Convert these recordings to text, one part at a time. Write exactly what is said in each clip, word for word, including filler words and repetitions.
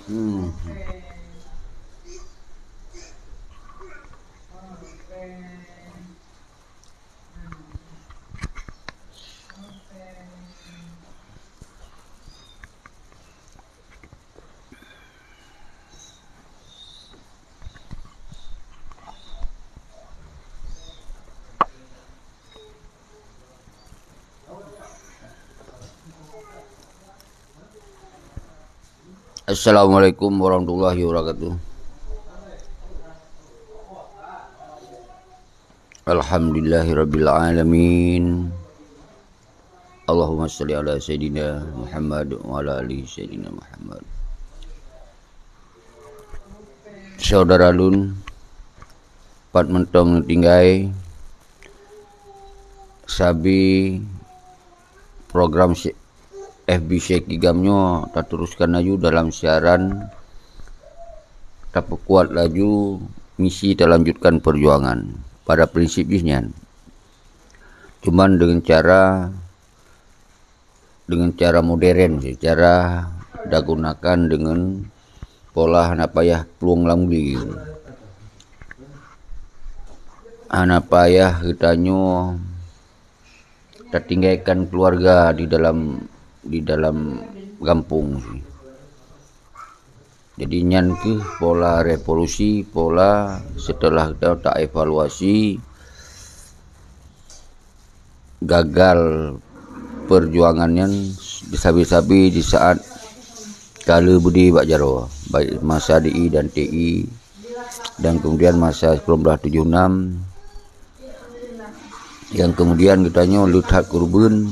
Hmm. Assalamualaikum warahmatullahi wabarakatuh. Alhamdulillahirabbil alamin. Allahumma shalli ala sayyidina Muhammad wa ala ali sayyidina Muhammad. Saudara lôn, pat mantong tinggai, sabe program si-, F B C Kigam nyoe tateruskan laju dalam siaran, tapeukuat laju misi talanjutkan perjuangan. Pada prinsip jih nyan. Cuman dengan cara, dengan cara modern, secara dagunakan dengan pola hana payah plueng lam uli. Hana payah geutanyoe tatinggaikan keluarga di dalam, di dalam gampông. Jadi nyan keuh pola revolusi, pola setelah ta-, taevaluasi gagal perjuangan nyan sabe-sabe di saat kala beudé bak jaroe, baik masa D I dan T I, dan kemudian masa sembilan belas tujuh enam, yang kemudian geutanyoe le that keureubeuen,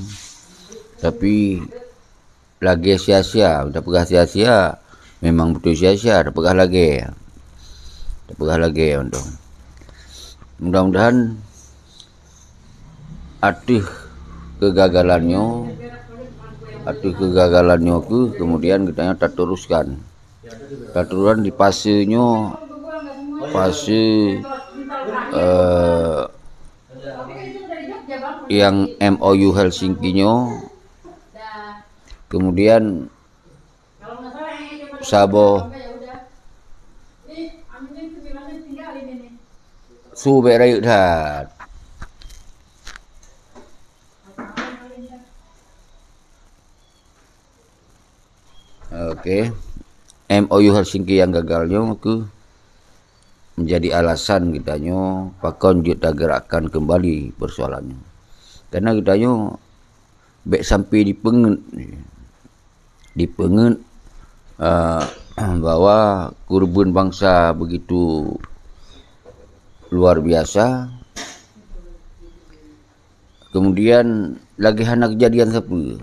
tapi lagée sia-sia. Tapeugah sia-sia, memang beutôi sia-sia, tapeugah lagée. Tapeugah lagée mantong. Mudah-mudahan ateueh kegagalan nyoe, ateueh kegagalan nyoe keuh kemudian geutanyoe tateruskan. Tateruskan di fase nyoe, fase, eh, nyang M O U Helsinki nyoe, kemudian saboh su bék rayeuk that. Oke. M O U Helsinki nyang gagal nyoe keuh menjadi alasan geutanyoe pakon jeuet tagerakkan keumbali persoalan nyoe. Karena geutanyoe bék sampai dipeungeut, dipeungeut, eh, bahwa keureubeuen bansa begitu luar biasa, kemudian lagée hana keujadian sapeue.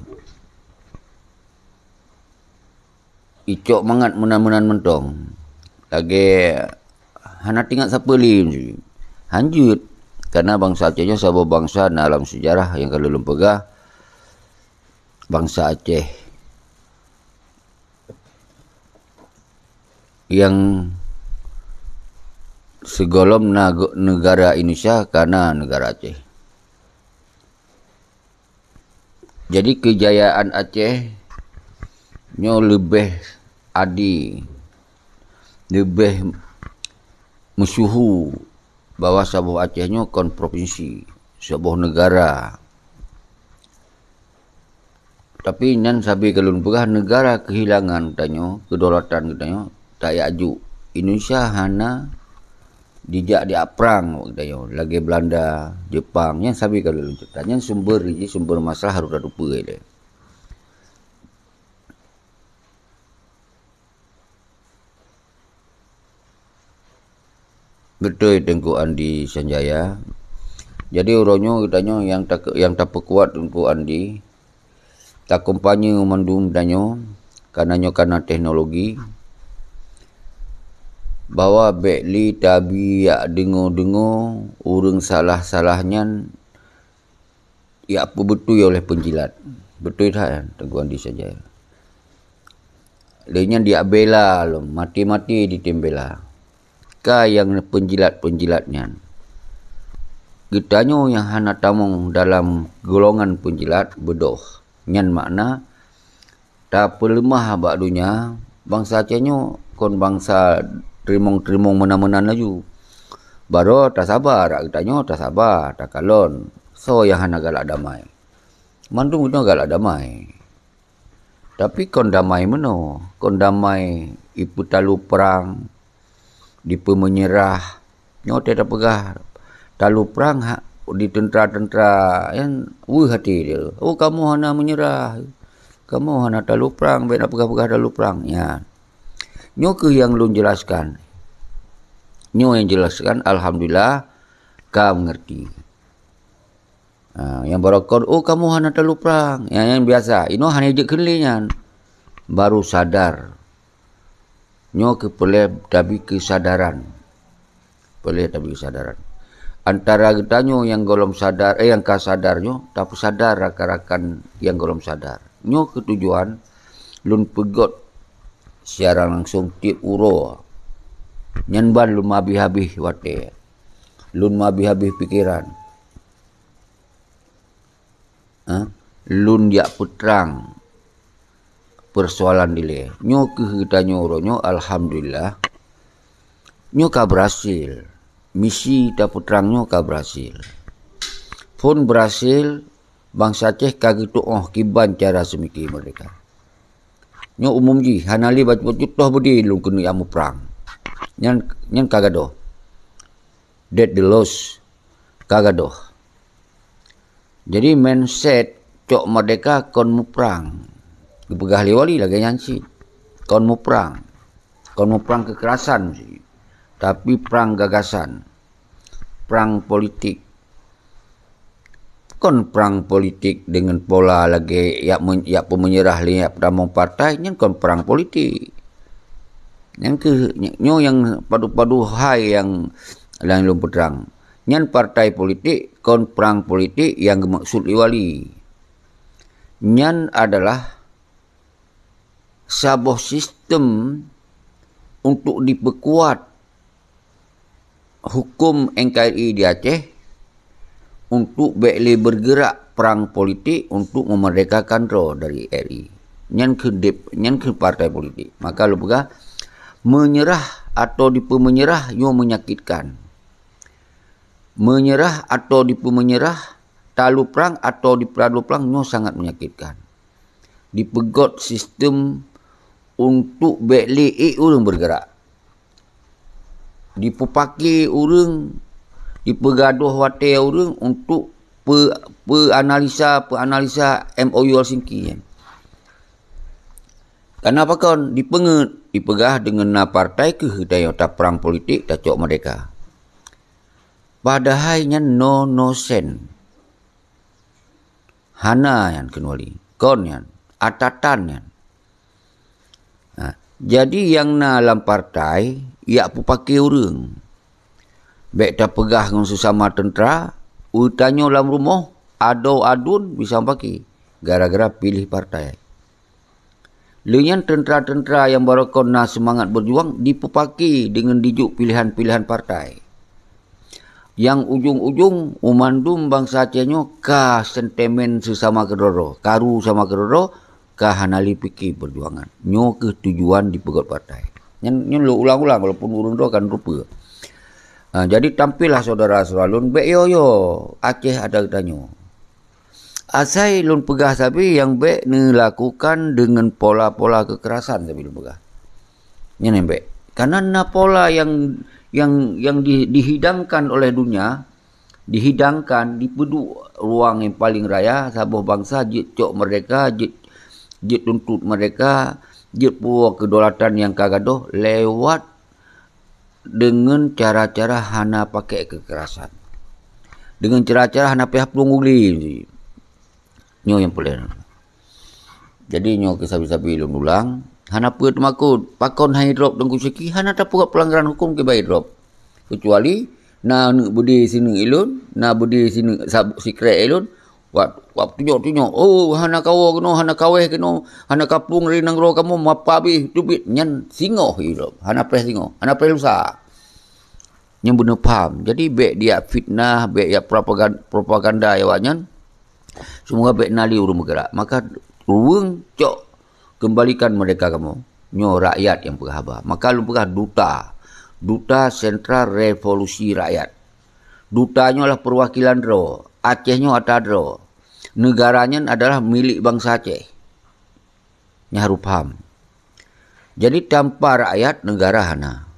Icok mangat meunan-meunan mantong. Lagée hana teuingat sapeue lé. Hanjeuet, karena bansa Aceh nyoe saboh bansa na lam sejarah nyang ka lôn peugah, bansa Aceh nyang sigohlom na go-, negara Indonesia ka na negara Aceh. Jadi keujayaan Aceh nyoe leubeh adi, leubeh meusyeuhu bahwa saboh Aceh nyoe kon provinsi, saboh negara. Tapi nyan sabe ka lôn peugah, negara keuhilangan geutanyoe, kedaulatan geutanyoe, tajak aju. Indonesia hana jijak jiprang awak geutanyoe, lagée Belanda, Jepang, nyan sabe ka lôn ceurita. Nyan sumber jih, sumber masalah harôh tatupeue ilée. Beutôi Teungku Andi Sanjaya. Jadi uroe nyoe geutanyoe nyang ta-, nyang tapeukuat Teungku Andi, takumpanye mandum tanyoe, karena nyoe karena teknologi, bahwa bék lé tabi jak deungoe-deungoe ureuëng salah-salah nyan jak peubeutôi oleh peunjilat. Beutôi that, Teungku Andi Sanjaya. Lé nyan dijak bela lom, maté-maté jitem bela. Ka nyang peunjilat-peunjilat nyan. Geutanyoe nyang hana tamong dalam golongan peunjilat beudôh. Nyan makna tapeuleumah bak donya, Bansa Aceh nyoe kon bansa teurimong-teurimong meunan-meunan laju. Baroe tasaba, rak geutanyoe tasaba, takalon. Soe nyang hana galak damai? Mandum geutanyoe galak damai. Tapi kon damai meunoe, kon damai ipeutalu prang, dipeumeunyerah. Nyoe teuh tapeugah talu prang ha-, di teuntra-teuntra nyan weueh até dia. "Oh, kamoe hana meunyeurah. Kamoe hana talu prang, bék na peugah-peugah talu prang." Nyan. Nyoe kheueh nyang lôn jelaskan. Nyoe nyang jelaskan, alhamdulillah, ka meungerti. Ha, nyang baroe kon, "Oh, kamoe hana talu prang." Nyang, nyang biasa. Inoe hana jeuet kheun lé nyan. Baru sadar. Nyoe kheueh peureulée tabi keusadaran. Peureulée tabi keusadaran. Antara geutanyoe nyang gohlom sadar, eh, nyang ka sadar nyoe, tapeusadar rakan-rakan nyang gohlom sadar. Nyoe kheueh tujuan lôn peugét siaran langsong tieb uroe. Nyan ban lôn meuhabéh-habéh watée. Lôn meuhabéh-habéh pikeran. Ha? Lôn jak peutrang peusoalan dilée. Nyoe kheueh geutanyoe uroe nyoe, alhamdulillah. Nyoe ka berhasil. Misi tapeutrang nyoe ka berhasil. Phon berhasil, bansa Aceh ka geutuoh kiban cara seumike meurdeka. Nyoe umum jih, hana lé bacut-bacut toh beudé lôn keuneuk jak muprang. Nyan, nyan ka gadôh. Dead the loss, ka gadôh. Jadi mindset cok meurdeka kon muprang. Geupeugah lé wali lagée nyan cit. Kon muprang. Kon muprang keukerasan cit. Tapi prang gagasan. Prang politik. Kon prang politik deungon pola lagée jak men-, jak peumeunyeurah lé jak peutamong partai, nyan kon prang politik. Nyan kheueh, nyoe nyang padub-padub hai nyang, nyang lôn peutrang. Nyan partai politik kon prang politik nyang geumeukeusut lé wali. Nyan adalah saboh sistem untuk dipeukuat huköm N K R I di Aceh untuk bék lé bergerak prang politik untuk meumerdekakan droe dari R I. Nyan kheueh dep-, nyan kheueh partai politik. Maka lôn peugah, meunyeurah atawa dipeumeunyeurah nyoe meunyakitkan. Meunyeurah atawa dipeumeunyeurah, talu prang atawa dipeudalu prang nyoe sangat meunyakitkan. Dipeugét sistem untuk bék lé ék ureuëng bergerak. Dipeupake ureuëng, dipeugadôh watée ureuëng untuk peu-, peuanalisa, peuanalisa M O U Helsinki nyan. Kana pakon dipeungeut, dipeugah deungon na partai kheueh tanyoe taprang politik tacok meurdeka. Padahai nyan no, no sen. Hana nyan kheun wali. Kon nyan, atatan nyan. Ha, jadi nyang na lam partai, jak peupake ureuëng. Bék tapeugah ngon seusama teuntra, geutanyoe lam rumoh, adoe aduen bisa mupake, gara-gara piléh partai. Lé nyan teuntra-teuntra nyang baroe kon na seumangat beujuang dipeupake deungon dijok piléhan-piléhan partai. Nyang ujong-ujong, u mandum bansa Aceh nyoe ka sentimen seusama keudroe-droe, karu sama keudroe-droe, ka hana lé pike peujuangan. Nyoe kheueh tujuan dipeugét partai. Nyan, nyan lôn ulang-ulang walaupun ureuëng droe kan rupeue. Ha, jadi tampillah syedara-syedara lôn, bék yo-yo Aceh adat geutanyoe. Asai lôn peugah sabe nyang bék neulakukan deungon pola-pola keukerasan sabe lôn peugah. Nyan nyang bék. Karena na pola nyang, nyang, nyang di-, dihidangkan oleh dunia, dihidangkan, dipeuduek ruang nyang paleng raya, saboh bansa jeuet cok meurdeka, jeuet, jeuet tuntot meurdeka, jeuet puwoe keudolatan nyang ka gadôh lewat deungon cara-cara hana pake keukerasan. Deungon cara-cara hana payah plueng u glé. Nyoe nyang peureulée. Jadi nyoe keu sabe-sabe lôn ulang, hana peue teumakot. Pakon hai drop Teungku Syeki, hana tapeugét peulanggaran huköm kiban drop. Keucuali na aneuk beudé sineuk ilôn, na beudé sineuk sab-, sikrek ilôn, wak, wak tunyok-tunyok, "Oh, hana kawoe keunoe, hana kawéh keunoe, hana kaplueng dari nanggroe kamoe, mapa beh teubiet." Nyan singoh idrop, hana preh singoh, hana preh lusa. Nyang beuna paham. Jadi bék dijak fitnah, bék dijak propagan-, propaganda awaknyan. Seumoga bék na lé ureuëng bergerak. Maka ureuëng cok kembalikan meurdeka kamoe. Nyoe rakyat nyang peugah haba. Maka lôn peugah duta. Duta Sentral Revolusi Rakyat. Duta nyoe lah peuwakilan droe. Aceh nyoe ata droe. Neugara nyan adalah milék bansa Aceh. Nyan harôh paham. Jadi tanpa rakyat, neugara hana.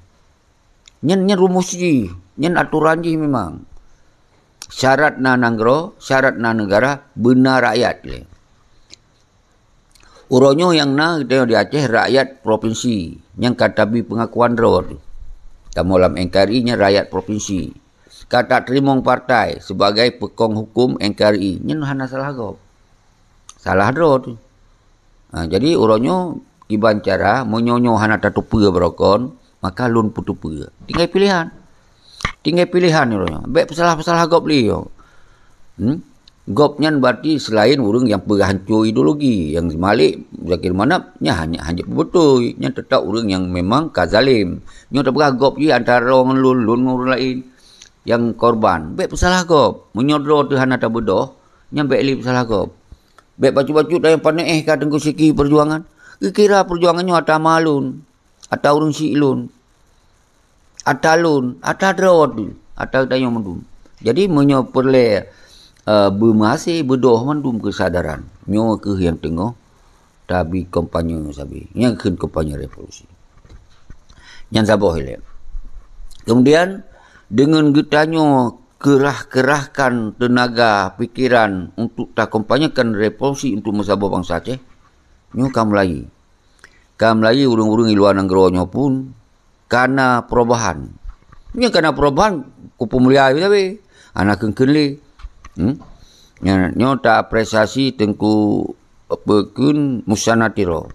Nyan, nyan rumoh jih, nyan atoran jih memang. Syarat na nanggroe, syarat na neugara, beuna rakyat lé. Uroe nyoe nyang na geutanyoe di Aceh rakyat provinsi, nyang ka tabi peungakuan droe teuh. Kamoe lam N K R I nyan rakyat provinsi. Ka tateurimong partai sibagai peukong huköm N K R I, nyan hana salah gob. Salah droe teuh. Ha, jadi uroe nyoe kiban cara, meunyoe nyoe hana tateupeue barokon, maka lôn peuteupeue. Tinggai pilihan. Tinggai pilihan uroe nyoe. Bék peusalah-peusalah gob lé nyoe. Hmm? Gob nyan berarti selain ureuëng nyang peugah hanco ideologi, nyang meumalek Zakir Manaf, nyan hana, hana peubeutôi. Nyan teutap ureuëng nyang memang ka zalim. Nyoe tapeugah gob jih antara droe ngon lôn, lôn ngon ureuëng laén nyang korban. Bék peusalah gob. Meunyoe droe teuh hana tabeudôh, nyan bék lé peusalah gob. Bék bacut-bacut dan panéh ka Teungku Siki peujuangan. Geukira peujuangan nyoe ata ma lôn, ata ureuëng syiek lôn, ata lôn, ata droe teuh, ata geutanyoe mandum. Jadi meunyoe peureulée, eh, beumeuhasé beudôh mandum keusadaran, nyoe kheueh nyang teungoh tabi kampanye sabe. Nyang kheun kampanye revolusi. Nyan saboh ilée. Kemudian, deungon geutanyoe keurah-keurahkan teunaga pikiran untuk takampanyekan revolusi untuk meusaboh bansa Aceh, nyoe ka mulai. Ka mulai ureuëng-ureuëng di luwa nanggroe nyoe pun kana perubahan. Nyoe kana perubahan, kupeumulia sabe. Hana kheun-kheun lé. Hmm? Nyan, nyoe ta apresiasi Teungku, apa, kheun Musana Tiro.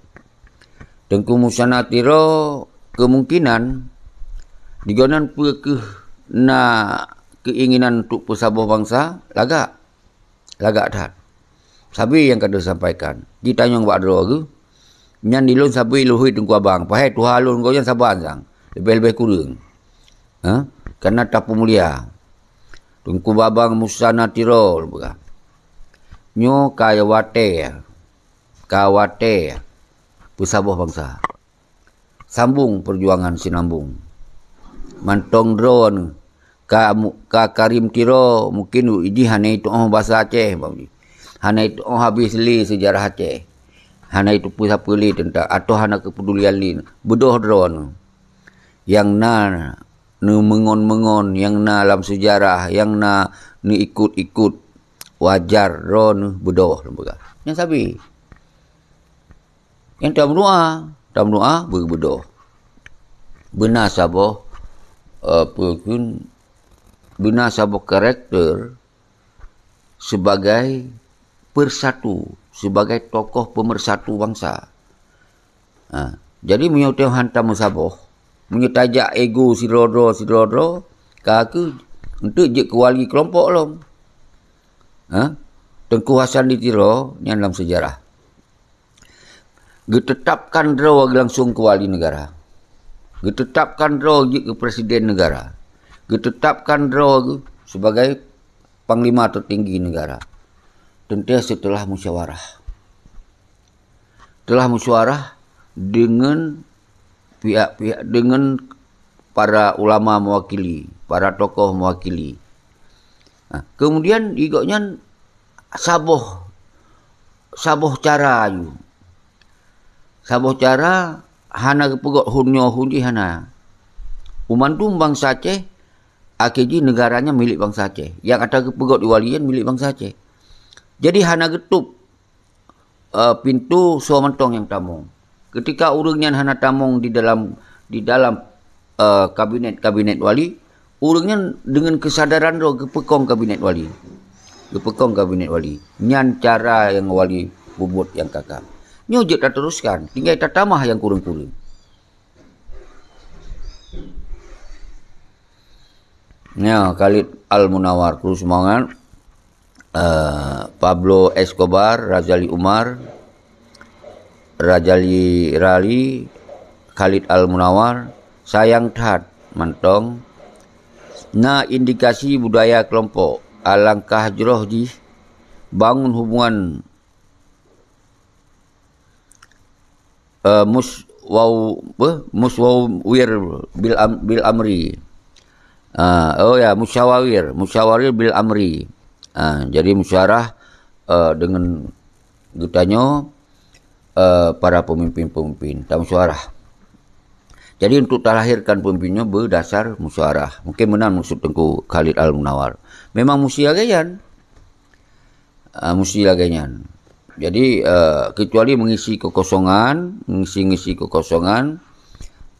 Teungku Musana Tiro kemungkinan digonan peu kheueh na keinginan untuk peusaboh bansa, lagak. Lagak that. Sabe nyang ka teusampaikan. Jitanyong bak droe geuh, nyan di lôn sabe leuhoi Teungku Abang. Pahé tuha lôn gobnyan saban sang. Leubeh-leubeh kureueng. Ha? Kana tapeumulia. Teungku Babang Musana Tiro, lôn peugah. Nyoe ka watée, ka watée peusaboh bansa. Sambong peujuangan sinambong. Mantong droeneuh ka mu-, ka Karim Tiro, mungkin jih hana itu'oh basa Aceh, hana itu'oh habéh lé seujarah Aceh, hana iteupeue sapeue lé teuntang, atau hana keupedulian lé, beudôh droeneuh. Nyang na neumeungon-meungon, nyang na lam seujarah, nyang na neuikot-ikot, wajar droeneuh beudôh lôn peugah. Nyan sabe. Nyang tameudoa, tameudoa beu-, beudôh. Beuna saboh, eh, peue kheun, beuna saboh karakter sebagai persatu, sebagai tokoh pemersatu bansa. Ha, jadi meunyoe teuh hantom meusaboh, meunyoe tajak ego sidroe-droe, sidroe-droe, ka keuh enteuk jeuet keu wali keulompok lom. Ha? Teungku Hasan di Tiro nyan lam seujarah. Geuteutapkan droe langsung keu wali neugara. Geuteutapkan droe jeuet keu presiden neugara. Geuteutapkan droe geuh sebagai panglima teutinggi neugara. Teuntée seuteulah musyawarah. Telah musyawarah deungon pihak-pihak, deungon para ulama mewakili, para tokoh mewakili. Nah, kemudian di gobnyan saboh, saboh cara aju. Saboh cara hana geupeugot hun nyoe hun jih hana. Banmandum bansa Aceh, akhé jih neugara nyan milék bansa Aceh. Nyang ata geupeugot di wali nyan milék bansa Aceh. Jadi hana geutôp, eh, pintoe soe mantong nyang tamong. Ketika ureuëng nyan hana tamong di dalam, di dalam, eh, kabinet-kabinet wali, ureuëng nyan deungon keusadaran droe geupeukong kabinet wali. Geupeukong kabinet wali. Nyan cara nyang wali peubuet nyang ka-ka. Nyoe jeuet tateruskan, tinggai tatamah nyang kureueng-kureueng. Ya, Khalid Al Munawar, terus semangat. Eh, Pablo Escobar, Razali Umar, Razali Rali, Khalid Al Munawar, sayang that mantong na indikasi budaya kelompok. Alangkah jroh jih bangun hubungan, eh, mus-, wau, apa? Musawir bil am-, bil amri. Ah, oh ya, musyawir, musyawir bil amri. Ah, jadi musyawarah, eh, dengan geutanyoe, eh, para pemimpin-pemimpin, tamusyawarah. Jadi untuk talahirkan pemimpin nyoe berdasar musyawarah. Mungkin meunan maksud Teungku Khalid Al-Munawar. Memang musti lagèe nyan. Ah, musti lagèe nyan. Jadi, eh, kecuali mengisi kekosongan, mengisi-ngisi kekosongan,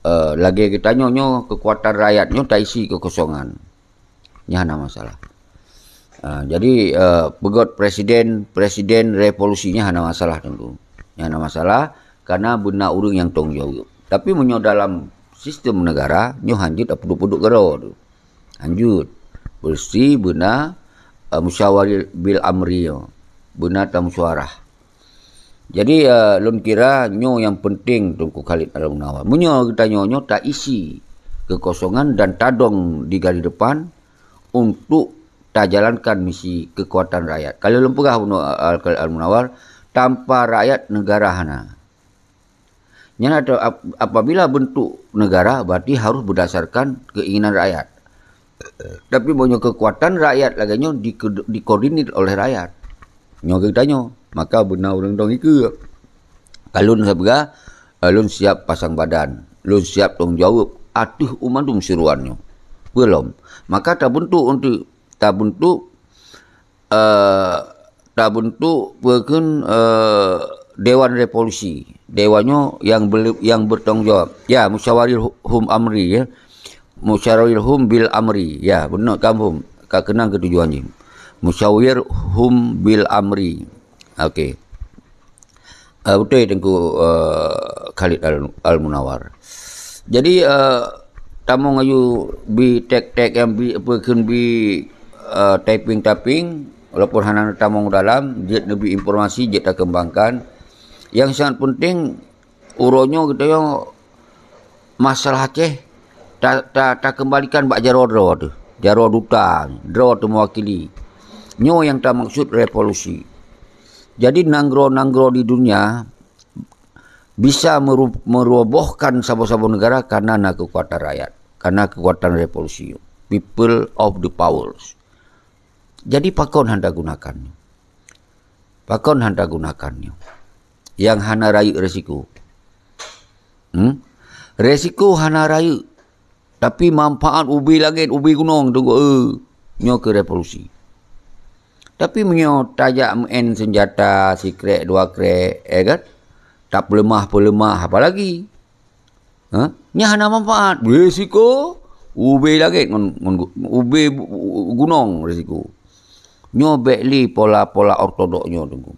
eh, lagèe geutanyoe nyoe kekuatan rakyat nyoe taisi kekosongan. Nyan hana masalah. Ah, jadi, eh, peugot presiden, presiden revolusi nyan hana masalah Teungku. Nyan hana masalah, karena beuna ureueng nyang tanggung jaweueb. Tapi meunyoe dalam sistem negara, nyoe hanjeuet peuduek-peuduek keudroe tu. Hanjeuet. Meusti beuna, eh, musyawarah bil amri nyoe. Beuna tamusyawarah. Jadi, eh, lôn kira nyoe nyang penting Teungku Khalid Al-Munawar. Meunyoe geutanyoe nyoe taisi kekosongan dan tadong di garis depan untuk tajalankan misi kekuatan rakyat. Kalau lôn peugah bunoe Al-, Khalid Al-Munawar, tanpa rakyat negara hana. Nyan atau ap-, apabila bentuk negara berarti harus berdasarkan keinginan rakyat. Tapi meunyoe kekuatan rakyat lagèe nyoe dike-, dikoordinir oleh rakyat. Nyoe geutanyoe, maka beuna ureueng dong ikeue. Ka lôn sapeugah, eh, lôn siap pasang badan, lôn siap tanggung jaweueb ateueh u mandum siruan nyoe. Peue lom? Maka tabentuk untuk, tabentuk, eh, tabentuk peue kheun, eh, Dewan Revolusi. Dewan nyoe nyang bel-, nyang bertanggung jawab. Ya, musyawaril hu-, hum amri, ya. Musyawaril hum bil amri. Ya, beuna kan hum. Ka keunong keu tujuan jih. Musyawir hum bil amri. Okey. Ah, beutôi Teungku, eh, Khalid Al-, Al-Munawar. Jadi, eh, tamong aju bi tek-tek nyang bi, peue kheun bi, eh, typing-typing, walaupun hana tamong dalam, jeuet neubi informasi, jeuet takeumbangkan. Nyang sangat penting, uroe nyoe geutanyoe masalah Aceh ta-, ta-, takeumbalikan bak jaroe droe teuh. Jaroe duta, droe teuh meuwakili. Nyoe nyang tamaksud revolusi. Jadi nanggroe-nanggroe di dunia bisa meru-, merobohkan saboh-saboh negara karena na kekuatan rakyat, karena kekuatan revolusi. People of the powers. Jadi pakon hana gunakan? Pakon hana gunakan nyoe? Nyang hana rayeuk resiko. Hmm? Resiko hana rayeuk, tapi manfaat ubé langét, ubé gunong Teungku, eh, nyoe keuh revolusi. Tapi meunyoe tajak meu'en seunjata sikrek dua krek, eh kan? Tapeuleumah-peuleumah apalagi. Ha? Nyan hana manfaat. Risiko ubé langét ngon, ngon gu-, ubé bu-, bu-, gunong risiko. Nyoe bèk lé pola-pola ortodok nyoe Teungku.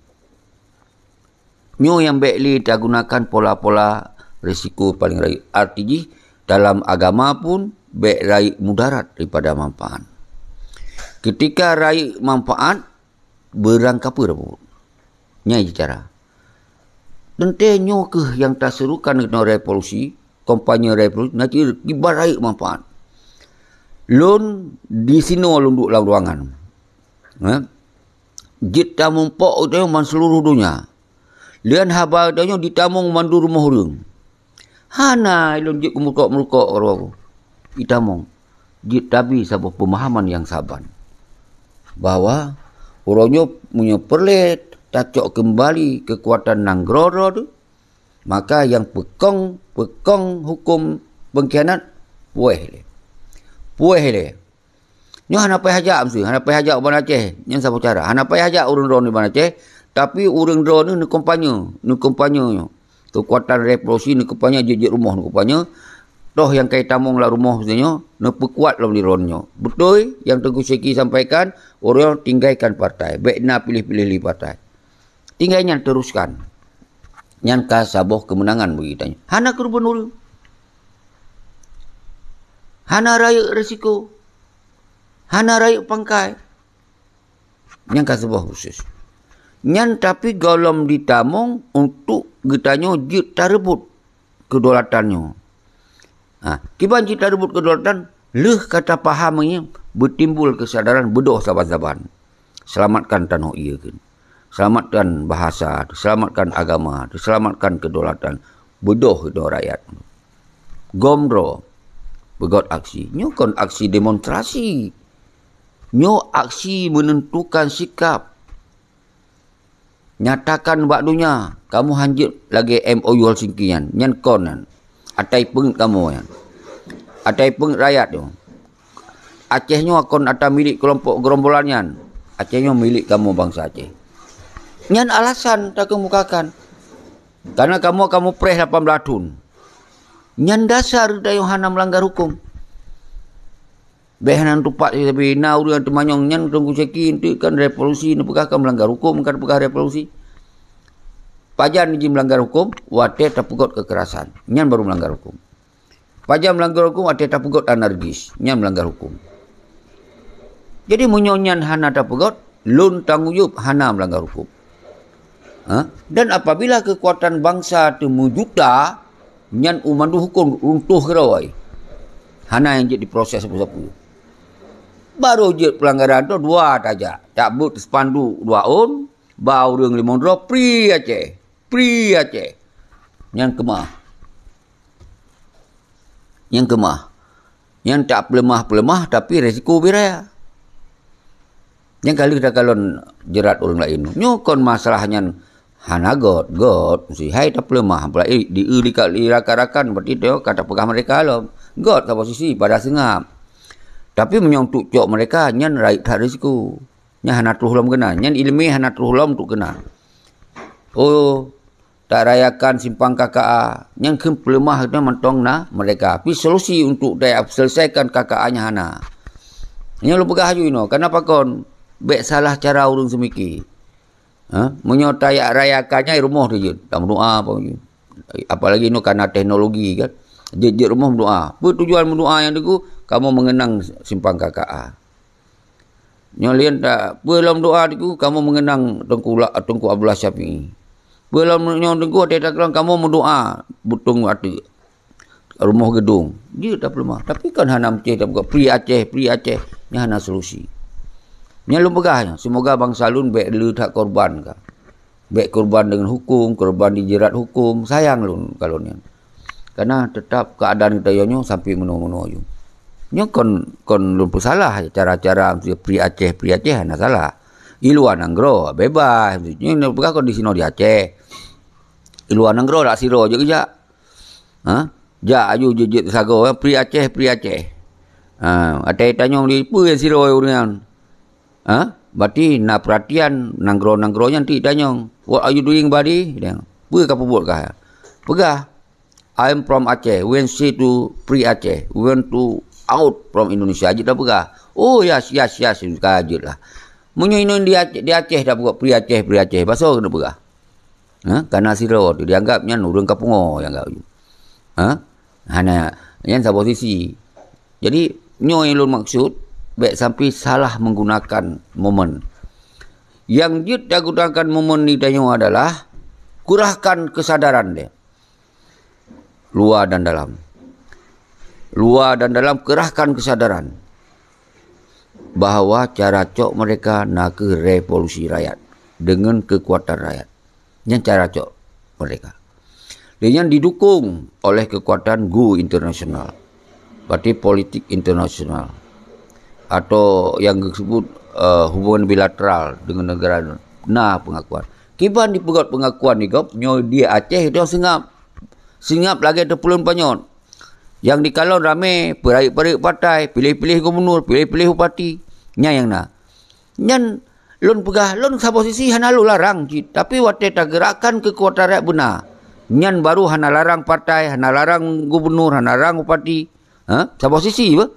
Nyoe nyang bèk lé tagunakan pola-pola risiko paleng rayeuk. Arti jih dalam agama pun bèk rayeuk mudarat daripada manfaat. Ketika rayeuk manfaat, beurang kapeue tapeubuet. Nyan cara. Teuntèe nyoe keuh nyang taserukan keunoe revolusi, kampanye revolusi, na cit kiban rayeuk manfaat. Lôn disinoe lôn duek lam ruangan. Ha? Jeuet tamong pok geutanyoe ban seuluruh donya. Lheueh haba geutanyoe jitamong mandum rumoh ureueng. Hana lôn jeuet keu meurukok-meurukok keudroe jitamong. Jeuet tabi saboh peumahaman nyang saban, bahwa uroe nyoe meunyoe peureulèe tacok keumbali keukuatan nanggroe droe teuh, maka nyang peukong, peukong huköm peungkhianat, puéh lé. Puéh lé. Nyoe hana payah jak miseue, hana payah jak u Banda Aceh. Nyan saboh cara. Hana payah jak ureueng droeneuh u Banda Aceh, tapi ureueng droeneuh neukampanye, neukampanye nyoe. Keukuatan revolusi neukampanye, jeuet-jeuet rumoh neukampanye. Toh nyang ka jitamong lam rumoh miseue nyoe, neupeukuat lom di droeneuh nyoe. Beutôi nyang Teungku Syeki sampaikan, ureueng tinggalkan partai. Bèk na piléh-piléh lé partai. Tinggai nyan teruskan. Nyan ka saboh keumeunangan bagi geutanyoe. Hana keureubeuen ureueng. Hana rayeuk risiko. Hana rayeuk pangkai. Nyan ka saboh proses. Nyan tapi gohlom jitamong untuk geutanyoe jeuet tareubot keudolatan nyoe. Ha, kiban jeuet tareubot keudolatan, lheueh ka tapaham nyan beutimbul keusadaran beudôh saban-saban. Seulamatkan tanoh ie kheun. Seulamatkan bahasa, seulamatkan agama, seulamatkan keudolatan. Beudôh keunoe rakyat. Gom droe, peugöt aksi. Nyoe kon aksi demonstrasi. Nyoe aksi menentukan sikap. Nyatakan bak donya, kamoe hanjeuet lagée M O U Helsinki nyan. Nyan kon nyan. Atai peungét kamoe nyan. Atai peungét rakyat nyoe. Aceh nyoe kon ata milék keulompok gerombolan nyan. Aceh nyoe milék kamoe bansa Aceh. Nyan alasan takeumukakan. Karena kamoe, kamoe preh lapan blah thon. Nyan dasar tanyoe hana meulanggar huköm. Bék hana tupat, tapi na ureuëng teumanyong nyan Teungku Syeki enteuk kan revolusi neupeugah kan meulanggar huköm, kan peugah revolusi. Pajan jih meulanggar huköm, watée tapeugöt kekerasan. Nyan baru meulanggar huköm. Pajan meulanggar huköm watée tapeugöt anarkis, nyan meulanggar huköm. Jadi meunyoe nyan hana tapeugöt, lôn tanggong jaweueb hana meulanggar huköm. Ha? Dan apabila keukuatan bansa teumeujuta, nyan u mandum huköm runtoh keudroe. Hana nyang jeuet diproses sapeue-sapeue. Barô jeuet peulanggaran tu dua tajak. Tabeuet spanduk dua ôn, ba ureuëng limong droe, "Free Aceh! Free Aceh!" Nyan keumah. Nyan keumah. Nyan tapeuleumah-peuleumah, tapi resiko bira. Nyan ka lheueh takalon jeurat ureuëng laén. Nyoe kon masalah nyan hana göt, göt. Meusti hai tapeuleumah, apalagi di, di, di rakan-rakan, berarti dia ka tapeugah mereka lom. Göt saboh sisi, pada seungab. Tapi meunyoe untuk cok mereka, nyan rayeuk that risiko. Nyan hana troh lom keunan. Nyan iéleumé hana troh lom untuk keunan. Oh, tak rayakan simpang K K A. Nyan kheun peuleumah geutanyoe mantong na mereka. Tapi solusi untuk ta-, selesaikan K K A nyan hana. Nyoe lôn peugah aju inoe, karena pakon? Bék salah cara ureuëng seumiki. Ha? Meunyoe tayak rayakan nyan rumoh tu jeuet. Tak meudoa apa jeuet. Apalagi inoe karena teknologi kan. Jeuet-jeuet rumoh meudoa. Peue tujuan meudoa nyan teungku? Kamoe mengenang simpang K K A. Nyoe lian tak, peue lom doa teungku, kamoe mengenang Teungku La-, Teungku Abdullah Syafi'i. Peue lom nyoe teungku, watée takalon kamoe meudoa, butong ateueh rumoh geudong. Jeuet tapeuleumah. Tapi kan hana meucéh tapeugah, "Free Aceh, Free Aceh." Nyan hana solusi. Nyan lôn peugah nyan, semoga bansa lôn bék le that korban ka. Bék korban deungon huköm, korban dijeurat huköm, sayang lôn kalon nyan. Karena tetap keuadaan geutanyoe nyoe sampai meunoe-meunoe ju. Nyoe kon, kon lôn peusalah cara-cara Free Aceh, Free Aceh hana salah. I luwa nanggroe bebas. Nyoe neupeugah kon di sinoe di Aceh. I luwa nanggroe dak sidroe jeuet geujak. Ha? Jak aju jeuet-jeuet sagoe, "Free Aceh, Free Aceh." Ha, watée tanyong di peue sidroe ureuëng nyan. Ha? Berarti na perhatian nanggroe-nanggroe nyan ti tanyong. "What are you doing, buddy?" Dia, "Peue ka peubuet kah?" Peugah, "I'm from Aceh. We want to free Aceh. We want to out from Indonesia." Jeuet tapeugah. "Oh, yes, yes, yes." Ka jeuet lah. Meunyoe inoe di Aceh, di Aceh tapeugah, "Free Aceh, Free Aceh." Basoe keuneuk peugah. Ha? Karena sidroe tu dianggap nyan ureuëng ka pungo, dianggap. Ha? Hana, nyan saboh sisi. Jadi, nyoe nyang lôn maksud, bék sampai salah menggunakan momen. Nyang jeuet tagunakan momen di tanyoe adalah kurahkan kesadaran dia. Luwa dan dalam. Luwa dan dalam kerahkan kesadaran bahwa cara cok mereka na kheueh revolusi rakyat dengan kekuatan rakyat. Nyan cara cok mereka. Dan nyan didukung oleh kekuatan go internasional. Berarti politik internasional. Atau yang disebut, eh, hubungan bilateral dengan negara na pengakuan. Kiban dipeugöt pengakuan di gob, nyoe di Aceh itu seungab. Seungab lagée teupulon panyöt. Nyang dikalon ramé, peurayeuk-peurayeuk partai, piléh-piléh gubunur, piléh-piléh bupati. Nyan nyang na. Nyan lôn peugah, lôn saboh sisi hana lôn larang cit, tapi watée tageurakkan keukuatan rakyat beuna, nyan baru hana larang partai, hana larang gubunur, hana larang bupati. Ha? Saboh sisi bah.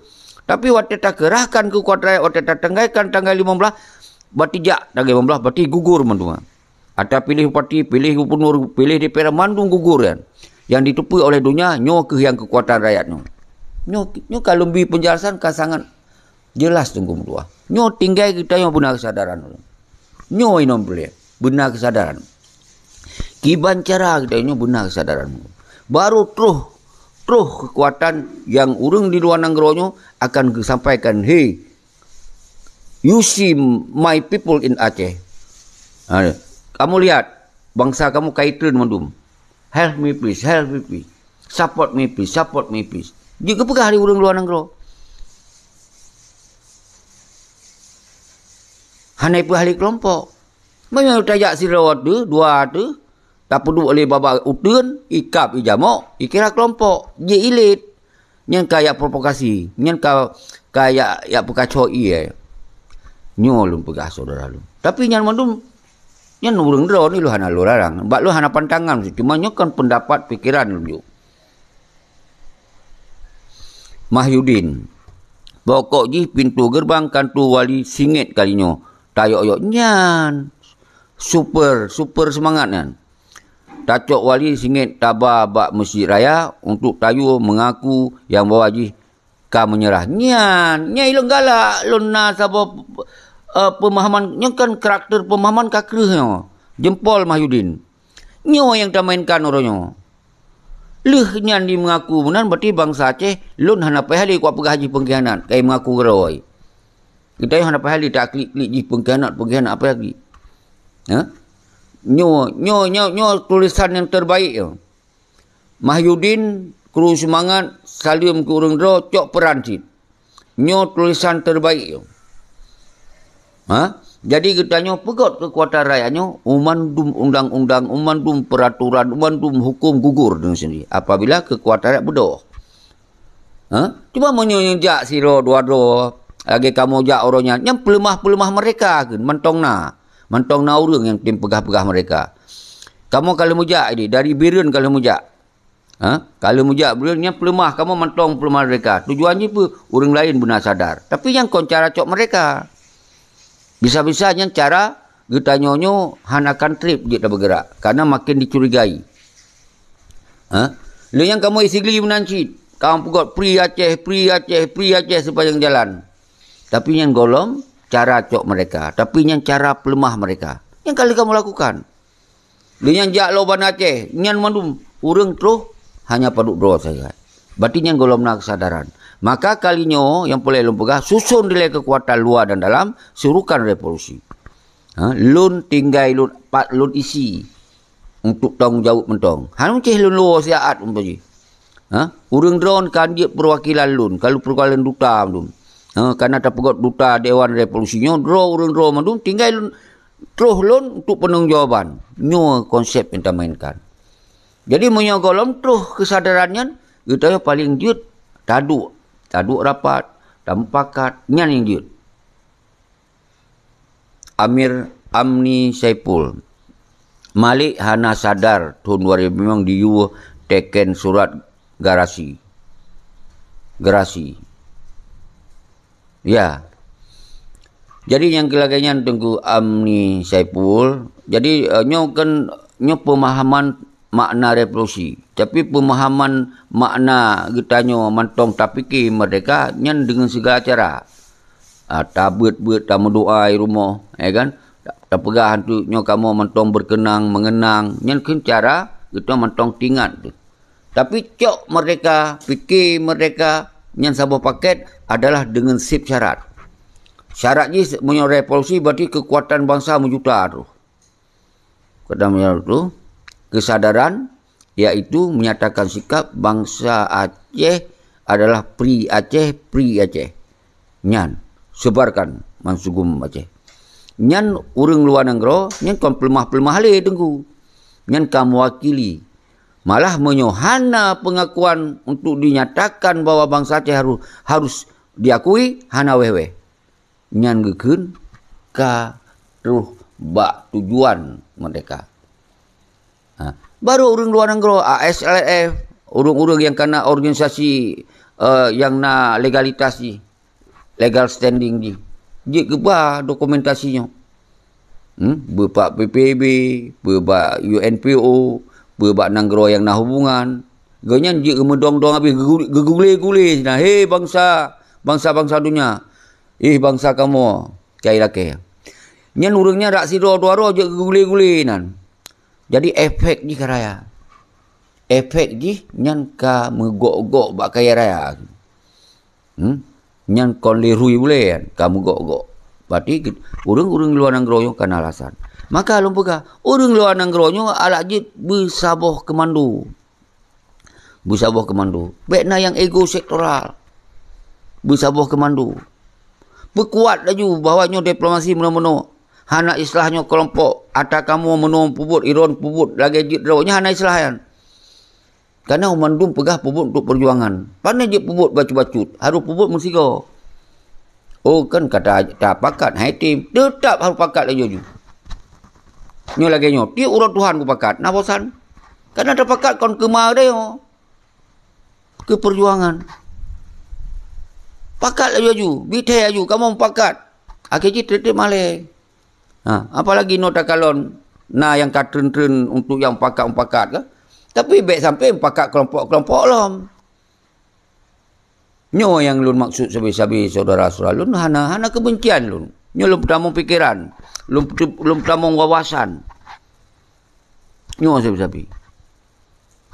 Tapi watée takeurahkan keukuatan rakyat, watée tatanggaikan tanggai limong blaih, bati jak tanggai limong blaih, bati gugur mandum. Ata piléh bupati, piléh gubunur, piléh D P R, mandum gugur nyan. Nyang jiteupeue oleh donya, nyoe kheueh nyang keukuatan rakyat nyoe. Nyoe, nyoe ka lôn bi peunjelasan ka sangat jeulaih teungku meutuah. Nyoe tinggai geutanyoe beuna keusadaran. Nyoe inong peureulée beuna keusadaran. Kiban cara geutanyoe beuna keusadaran. Baru troh, troh keukuatan nyang ureuëng di luwa nanggroe nyoe akan geusampaikan, "Hey, you see my people in Aceh. Ha, kamu lihat, bansa kamu ka itreun mandum. "Help me please, help me please. Support me please, support me please." Jeuet geupeugah lé ureuëng luwa nanggroe. Hana peugah lé keulompok. Meunyoe tajak sidroe teuh, dua teuh, tapeuduek lé babah uteuen, ikab ijamok, ikira keulompok, jeuet ilet. Nyan ka jak provokasi, nyan ka, ka jak, jak peukaco ié. Nyoe lôn peugah syedara lôn. Tapi nyan mandum, nyan ureuëng droe ni lôn hana lôn larang. Bak lôn hana pantangan, cuma nyoe kan pendapat pikeran lôn jok. Mahyudin. Pokok jih pintoe geurbang kantoe wali singét kali nyoe. Tayok-yok nyan. Super, super seumangat nyan. Tacok wali singét taba bak meuseujid raya untuk tayue meungaku nyang bahwa jih ka meunyeurah. Nyan, nyan ilôn galak, lôn na saboh, eh, peumahaman, nyoe kan karakter peumahaman ka kreueh nyoe. Jempol Mahyudin. Nyoe nyang tamainkan uroe nyoe. Lheueh nyan jimeungaku meunan, berarti bansa Aceh, lôn hana payah lé kupeugah jih pengkhianat, kai meungaku keurôi. Geutanyoe hana payah lé taklik-klik jih pengkhianat, pengkhianat apa lagi? Ha? Nyoe, nyoe, nyoe, nyoe tulisan nyang terbaik nyoe. Mahyudin, kru seumangat, saleuem keu ureuëng droe, cok peuran cit. Nyoe tulisan terbaik nyoe. Ha? Jadi geutanyoe peugét keukuatan rakyat nyoe, umandum undang-undang, umandum peraturan, umandum hukum gugur dengan sendiri. Apabila keukuatan rakyat beudôh. Ha? Cuma meunyoe nyang jak sidroe dua droe, lagée kamoe jak uroe nyan, nyan peuleumah-peuleumah mereka kheun, mantong na. Mantong na ureuëng nyang tem peugah-peugah mereka. Kamoe ka lheueh meujak, jadi dari Bireuen ka lheueh meujak. Ha? Ka lheueh meujak Bireuen, nyan peuleumah, kamoe mantong peuleumah mereka. Tujuan jih peue? Ureuëng laén beuna sadar. Tapi nyan kon cara cok mereka. Bisa-bisa nyan cara geutanyoe nyoe hana akan treb jeuet tabeugerak, karena makin dicurigai. Ha? Lheueh nyan kamoe Isigli meunan cit, kamoe peugét Free Aceh, Free Aceh, Free Aceh sepanjang jalan. Tapi nyan gohlom cara cok mereka, tapi nyan cara peuleumah mereka. Nyan ka lheueh kamoe lakukan. Lheueh nyan jak lom Banda Aceh, nyan mandum ureuëng troh hanya padub droe sagai. Berarti nyan gohlom na keusadaran. Maka kali nyoe nyang peureulée lôn peugah, susun dilée keukuatan luwa dan dalam, surukan revolusi. Ha, lôn tinggai lôn pat lôn isi untuk tanggung jaweueb mantong. Hana meucéh lôn luwa siat umpama jih. Ha, ureuëng droe kan jeuet peuwakilan lôn, ka lôn peuwakilan duta mandum. Ha, kana tapeugét duta Dewan Revolusi nyoe, droe ureuëng droe mandum tinggai lôn, troh lôn untuk peunanggung jawaban. Nyoe konsep nyang tamainkan. Jadi meunyoe gohlom troh keusadaran nyan, geutanyoe paleng jeuet taduek, taduek rapat, tamupakat, nyan nyang jeuet. Amir Amni Saipul. Malik hana sadar thon dua ribu limong diyue teken surat garasi. Gerasi. Ya. Jadi nyang keu lagée nyan Teungku Amni Saipul. Jadi, eh, nyoe kan, nyoe peumahaman makna revolusi. Tapi peumahaman makna geutanyoe mantong tapike merdeka nyan deungon sigala cara. Ah, tabeuet-beuet, tameudoa i rumoh, ya kan? Tapeugah antu nyoe kamoe mantong berkenang, mengenang. Nyan kheun cara geutanyoe mantong tingat tu. Tapi cok merdeka, pike merdeka, nyan saboh paket adalah deungon seb syarat. Syarat jih meunyoe revolusi berarti keukuatan bansa meujuta tu. Kata meunyoe tu, kesadaran, yaitu menyatakan sikap bansa Aceh adalah Free Aceh, Free Aceh. Nyan, sebarkan mansugum Aceh. Nyan ureuëng luwa nanggroe, nyan kon peuleumah-peuleumah lé Teungku. Nyan ka mewakili. Malah meunyoe hana pengakuan untuk dinyatakan bahwa bansa Aceh harus, harus diakui, hana wéh-wéh. Nyan geukheun ka troh bak tujuan merdeka. Ha, baru ureuëng luwa nanggroe, A S L F, ureuëng-ureuëng nyang kana organisasi, eh, nyang na legalitas jih, legal standing jih, jeuet geuba dokumentasi nyoe. Hmm, beubak P P B, beubak U N P O, beubak nanggroe nyang na hubungan. Gobnyan jeuet geumeudong-dong habéh, geugule-gule sinan, "He bansa, bansa-bansa donya, ih bansa kamoe, cai lakée." Nyan ureuëng nyan rak sidroe dua droe jeuet geugule-gule nan. Jadi efek jih ka raya. Efek jih nyan ka meugok-gok bak kayée raya. Hmm? Nyan kon lé rui bulée nyan, ka meugok-gok. Berarti ureuëng-ureuëng luwa nanggroe nyoe kana alasan. Maka lôn peugah, ureuëng luwa nanggroe nyoe alak jeuet beusaboh keumando. Beusaboh keumando. Bék na nyang ego sektoral. Beusaboh keumando. Peukuat laju bahwa nyoe diplomasi meunoe-meunoe. Hana islah nyoe keulompok. Ata kamoe meunoe peubuet, Iron peubuet, lagée jeuet droe. Nyan hana islah nyan. Karena mandum peugah peubuet untuk perjuangan. Pane jeuet peubuet bacut-bacut. Harus peubuet meusigoe. Oh, kan kata tapakat, hai tem. Tetap harus pakat laju-laju. Nyoe lagée nyoe. Tiep uroe Tuhan kupakat. Na bosan. Karena tapakat kon keuma deh nyoe. Keu perjuangan. Pakat laju-laju. Bithai laju. Kamoe mupakat. Akhé jih treb-treb malée. Ha, apalagi nyoe takalon na nyang ka treun-treun untuk nyang mupakat-mupakat ka. Tapi bék sampai mupakat keulompok-keulompok lom. Nyoe nyang lôn maksud sabe-sabe syedara-syedara lôn hana, hana keubencian lôn. Nyoe lôn peutamong pikeran, lôn peutu-, lôn peutamong wawasan. Nyoe sabe-sabe.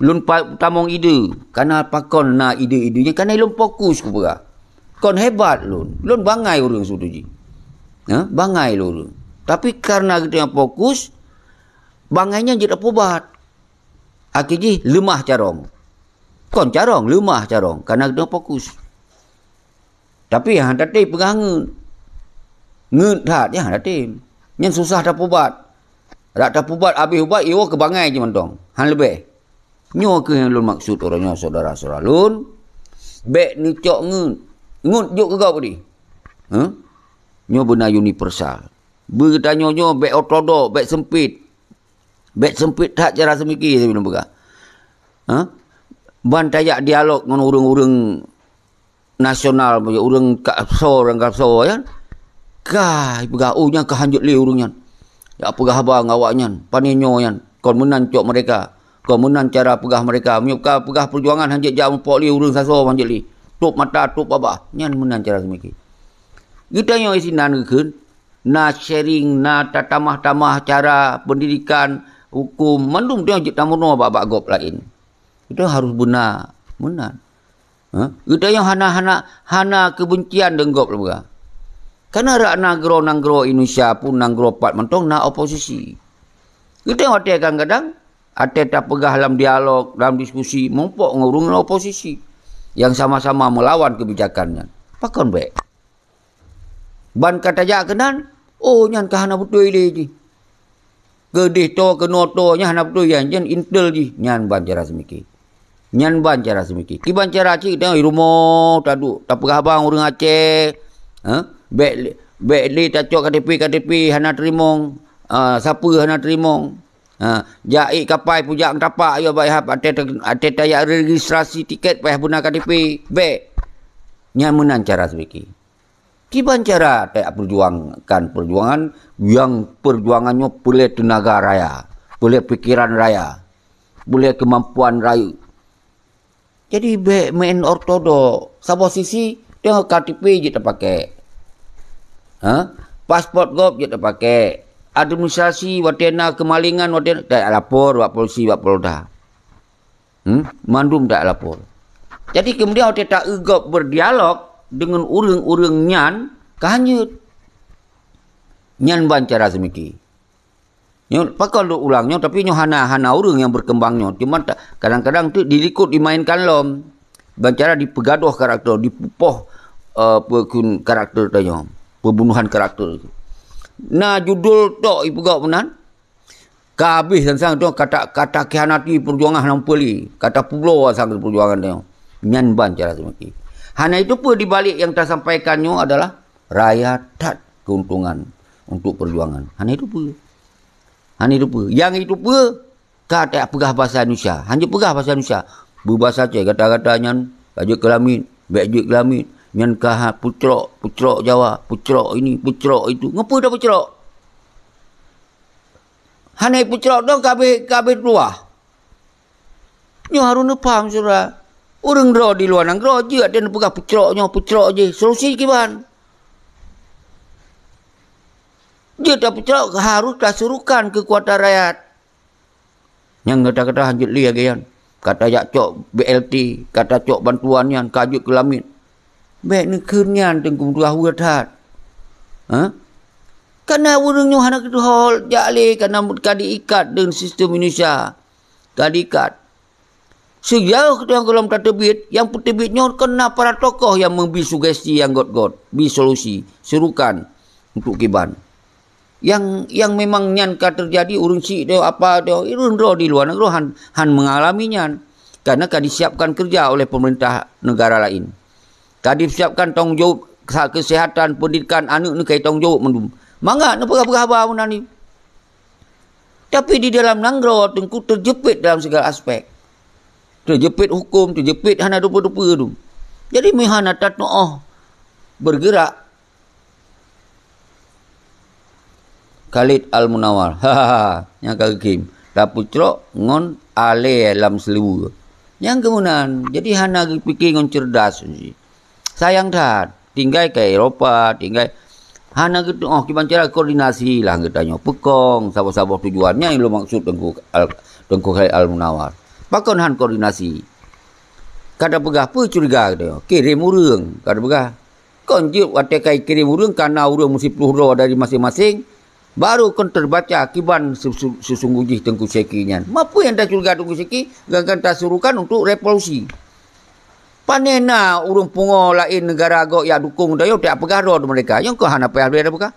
Lôn pa-, peutamong ide, kana pakon na ide-ide nyan, kana lôn fokus kupeugah. Kon hebat lôn, lôn bangai ureuëng sibeutôi jih. Ha? Bangai lôn ureuëng. Tapi karena geutanyoe fokus, bangai nyan jeuet tapeubat. Akhé jih leumah carông. Kon carông, leumah carông, karena geutanyoe fokus. Tapi nyang hana tem peugah ngeut. Ngeut that, nyang hana tem. Nyan susah tapeubat. Rak tapeubat habéh ubat, iwoe keu bangai jih mantong. Han leubeh. Nyoe keuh nyang lôn maksud uroe nyoe syedara-syedara lôn. Bék neucok ngeut. Ngeut jok keu gob deh. Huh? Nyoe beuna universal. Beutanyoe nyoe bék ortodok, bék sempit. Bék sempit that cara seumiki, saya bilang peugah. Ha? Ban tajak dialog ngon ureuëng-ureuëng nasional, ureuëng ka soe, ureuëng ka soe, ya. Ka peugah, "Oh, nyan ka hanjeuet lé ureuëng nyan. Jak peugah haba ngon awak nyan, pane nyoe nyan, kon meunan cok mereka, kon meunan cara peugah mereka. Meunyoe ka peugah perjuangan hanjeuet jak mupok lé ureuëng sasoe hanjeuet lé. Tup mata, tup babah." Nyan meunan cara seumiki. Geutanyoe sinan geukheun, na sharing, na tatamah-tamah cara pendidikan, hukum, mandum tanyoe jeuet tameurunoe bak-bak gob laén. Kita harus beuna meunan. Ha? Geutanyoe hana, hana, hana kebencian deungon gob lom ka. Karena rak nanggroe-nanggroe Indonesia pun nanggroe pat mantong na oposisi. Geutanyoe watée kadang-kadang, watée tapeugah lam dialog, lam diskusi, muphom ngon ureuëng oposisi nyang sama-sama meulawan kebijakan nyan. Pakon bék? Ban ka tajak keunan, oh, nyan ka hana beutôi lé jih. Keudeh toe, keunoe toe, nyan hana beutôi, nyan, nyan intel jih. Nyan ban cara seumiki. Nyan ban cara seumiki. Kiban cara cit, tengok, di rumoh, taduek, tapeugah haba ngon ureuëng Aceh. Ha? Bék, bék lé tacok K T P, K T P hana teurimong. Ah, sapeue hana teurimong. Ha, jak ék kapai pujak ngon tapak, yo, bak, watée ta-, watée tajak registrasi tiket payah beuna K T P. Bék. Nyan meunan cara seumiki. Kiban cara tajak perjuangkan perjuangan nyang perjuangan nyoe peureulée teunaga raya, peureulée pikeran raya, peureulée keumampuan rayeuk. Jadi bék main ortodok. Saboh sisi, tengok K T P jeuet tapakai. Ha? Paspot gob jeuet tapakai. Administrasi watée na keumalingan, watée na, tajak lapor bak polisi, bak polda. Hmm? Mandum tajak lapor. Jadi kemudian watée ta-eu gob berdialog deungon ureuëng-ureuëng nyan ka hanjeuet. Nyan ban cara seumiki. Nyoe pakon lôn ulang nyoe, tapi nyoe hana, hana ureuëng nyang berkembang nyoe. Cuma ta-, kadang-kadang tu dilikot dimainkan lom. Ban cara dipeugadoh karakter, dipupoh, eh, peukun karakter tanyoe, pembunuhan karakter. Na judul tok ipeugah meunan, ka habéh sang-sang tu kata, kata khianati perjuangan hana peuli, kata publoe sang perjuangan tanyoe. Nyan ban cara seumiki. Hana itu pun di balik yang tasampaikan nyoe adalah raya that keuntungan untuk perjuangan. Hana itu pun. Hana itu pun. Yang itu pun ka tak peugah bahasa Indonesia. Hanya peugah bahasa Indonesia. Beubahasa cai gata-gata nyan, ka jeuet keu lamiet, bék jeuet keu lamiet. Nyan ka ha, pucrok, pucrok Jawa, pucrok ini, pucrok itu. Ngeupeu dah pucrok? Hana pucrok dong ka habéh, ka habéh tuah. Nyoe harôh neupaham, syedara. Ureuëng droe di luwa nanggroe jeuet dan peugah pucrok nyoe, pucrok jih. Solusi kiban? Jeuet tapeucrok harôh tasurukan keukuatan rakyat. Nyang gata-gata hanjeuet lé lagée nyan. Ka tajak cok B L T, ka tacok bantuan nyan, ka jeuet keu lamiet. Bék neukheun nyan teungku meutuah weueh that. Ha? Kana ureuëng nyoe hana geutuhol jak lé, kana ka diikat deungon sistem Indonesia. Ka diikat. Sejauh nyang gohlom tateubiet, nyang peuteubiet nyoe kon na para tokoh nyang meubi sugesti nyang gét-gét, bi solusi, serukan untuk kiban. Nyang, nyang memang nyan ka teujadi ureuëng syiek teuh, apa teuh, ureuëng droe di luwa nanggroe han, han mengalami nyan. Karena ka disiapkan kerja oleh pemerintah negara lain. Ka disiapkan tanggung jaweueb sa-, kesehatan, pendidikan aneuëk nyoe ka tanggung jaweueb mandum. Mangat neupeugah-peugah haba meunan nyoe. Tapi di dalam nanggroe Teungku teujeuet dalam segala aspek. Teujeuet huköm, teujeuet hana dupeue-dupeue tu. Jadi meuhana tatuoh bergerak. Khalid Al-Munawar. Hahaha. Nyang ka geukhém. Tapeucrok ngon alée lam seuleue. Nyang keumeunan. Jadi hana geupike ngon cerdas. Sayang that. Tinggai ka Eropa, tinggai hana geutuoh kiban cara koordinasi lah geutanyoe. Peukong saboh-saboh tujuan. Nyan lôn maksud Teungku Al-, Teungku Khalid Al-Munawar. Pakon han koordinasi? Ka tapeugah peue curiga geutanyoe? Kirém ureuëng. Ka tapeugah. Kon jeuet watée ka ikirém ureuëng, kana ureuëng meusiploh droe dari maséng-maséng, baru kon teubaca kiban sesu-, seusunggoh jih Teungku Syeki nyan. Ma peue nyang tacuriga Teungku Syeki, gangkan tasurukan untuk revolusi. Pane na ureuëng pungo laén neugara gob jak dukong tanyoe, tajak peugah droe di meureka. Nyoe keuh hana payah lé tapeugah.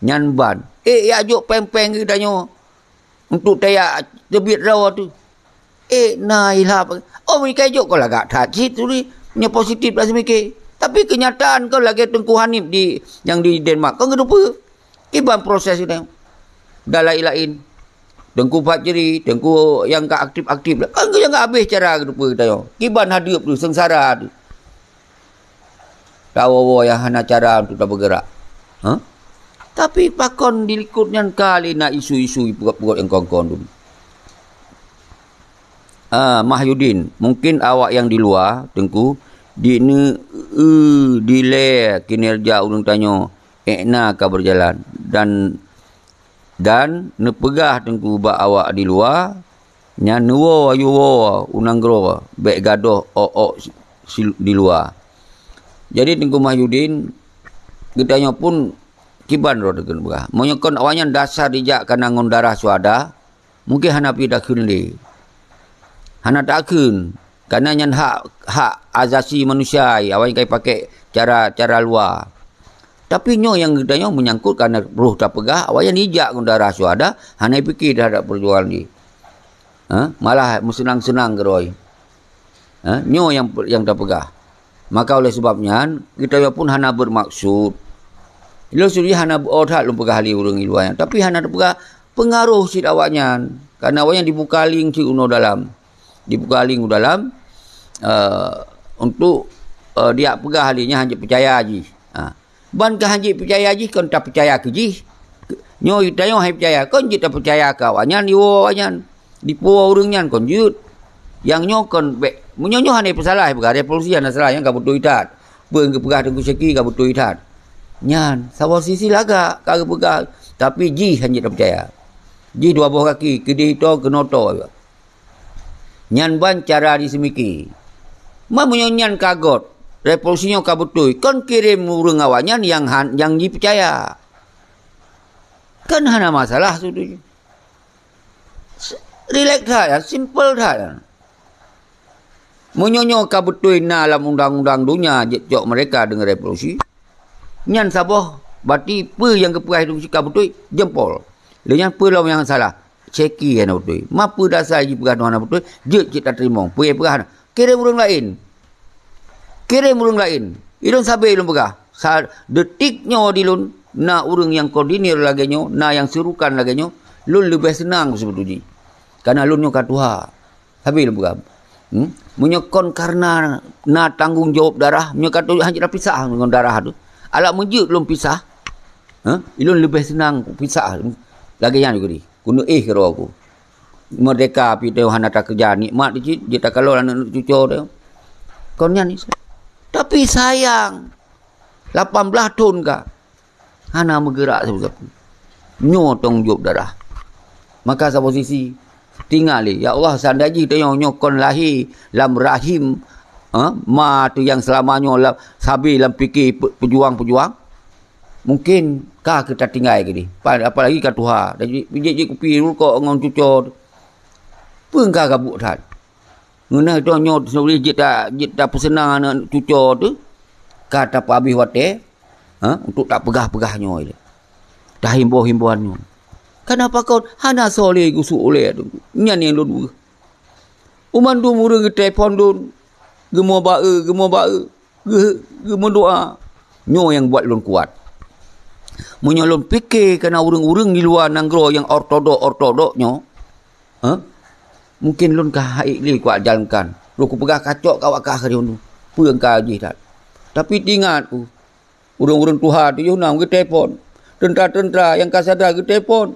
Nyan ban. Ék jak jok péng-péng geutanyoe. Untuk tajak teubiet droe tu. Eh, na ilap. Oh, meunyoe ka jok kon lagak that cit turi. Nyoe positif lah seumike. Tapi kenyataan kon lagée Teungku Hanif di, nyang di Denmark. Kon geudupeue. Kiban proses geutanyoe. Dan laén-laén. Teungku Fajri, teungku nyang ka aktif-aktif lah. Kon nyang ka habéh cara geudupeue geutanyoe. Kiban hadeup tu, seungsara tu. Tawoe-woe nyang hana cara untuk tabeugerak. Ha? Tapi pakon di likot nyan ka lé na isu-isu ipeugot-peugot nyang kon-kon dum. Ah, Mahyudin, mungkin awak nyang di luwa, Teungku, dineue dilée kinerja ureuëng tanyoe ék na ka beujalan dan Dan neupeugah Teungku bak awak di luwa, nyan neuwoe ayue woe u nanggroe, bék gadôh ôk-ôk si-, si-, di luwa. Jadi Teungku Mahyudin, geutanyoe pun kiban droe teukeun peugah. Meunyoe kon awaknyan dasar jijak kana ngon darah syuhada, mungken hana pih takheun lé. Hana takheun. Karena nyan hak, hak asasi manusia, awaknyan ka jipakée cara, cara luwa. Tapi nyoe nyang geutanyoe meunyangkot karena roh tapeugah, awaknyan jijak ngon darah syuhada, hana jipike terhadap perjuangan jih. Ha? Malah meuseunang-seunang keudroe. Ha? Nyoe nyang, nyang tapeugah. Maka oleh sebab nyan, geutanyoe pun hana bermaksud. Lôn seudeh hana beu-, oh that lôn peugah lé ureuëng di luwa nyan. Tapi hana tapeugah pengaruh cit awaknyan. Karena awaknyan dibuka link cit unoe dalam. Dibuka link u dalam, eh, untuk, eh, dijak peugah lé nyan hana jipeucaya jih. Ha. Ban keu hana jipeucaya jih, kon tapeucaya keu jih. Nyoe tanyoe hai peucaya, kon jeuet tapeucaya keu awaknyan, diwoe awaknyan. Dipuwoe ureuëng nyan kon jeuet. Nyang nyoe kon bék, meunyoe nyoe hana peusalah, peugah revolusi hana salah, nyan ka beutôi that. Peue nyang geupeugah Teungku Syeki ka beutôi that. Nyan, saboh sisi lagak ka geupeugah, tapi jih hana jeuet tapeucaya. Jih dua boh gaki, keudeh ito keunoe toe. Nyan ban cara jiseumike. Ma meunyoe nyan ka göt, revolusi nyoe ka beutôi, kon kirém ureuëng awaknyan nyang han, nyang jipeucaya. Kan hana masalah situ. Rilek that nyan, simple that nyan. Meunyoe nyoe ka beutôi na lam undang-undang donya jeuet cok mereka deungon revolusi, nyan saboh bati peue nyang geupeugah revolusi ka beutôi, jempol. Lé nyan peue lom nyang salah? Syeki hana beutôi. Ma peue dasai jipeugah nyoe hana beutôi, jeuet cit tateurimong. Peue nyang peugah hana? Kirém ureuëng laén. Kirém ureuëng laén. Ilôn sabe ilôn peugah. Sa-, detik nyoe di lôn, na ureuëng nyang koordinir lagée nyoe, na nyang seurukan lagée nyoe, lôn leubeh seunang seubeutôi jih. Karena lôn nyoe ka tuha. Sabe ilôn peugah. Hmm? Meunyoe kon karena na tanggong jaweueb darah, meunyoe ka tujoh hana jeuet tapisah ngon darah tu. Alah meujeuet lôn pisah. Ha? Ilôn leubeh seunang pisah. Lagée nyan juga di. Keuneuk éh keudroe ku. Merdeka pih teuh hana takeureuja, nikmat cit, jeuet takalon aneuk-aneuk cucoe teuh. Kon nyan Islam. Tapi sayang, lapan belas thon ka hana meugerak sapeue-sapeue. Nyoe tanggong jaweueb darah. Maka saboh sisi, tinggai lé, ya Allah, seandai jih tanyoe nyoe kon lahé lam rahim, ha, ma teuh nyang seulama nyoe lam, sabe lam pike pe-, peujuang-peujuang, mungken Ka keu tatinggai keudeh. Pa-, apalagi ka tuha. Dan jeuet, jeuet, jeuet kupi rukok ngon cuco tu. Peue ka gabuek that. Ngeunah tanyoe nyoe seuleh jeuet ta-, jeuet tapeuseunang aneuk cuco tu. Ka tapeuhabéh watée, ha, untuk tapeugah-peugah nyoe lé. Tahimbau-himbauan nyoe. Kana pakon hana soe lé geusu ulée tu. Nyan nyang lôn weueh. Banmandum ureuëng geutelepon lôn. Geumoe ba-e, geumoe ba-e. Geu-, geumeudoá. Nyoe nyang buat lôn kuat. Meunyoe lôn pike kana ureuëng-ureuëng di luwa nanggroe nyang ortodok-ortodok nyoe, ha? Mungken lôn ka hait lé kuat jalankan. Lôn kupeugah kacok kawak kah riun tu. Peue nyang ka jih that. Tapi teuingat ku, ureuëng-ureuëng tuha tu yoh na geutelepon. Teuntra-teuntra nyang ka sadar geutelepon.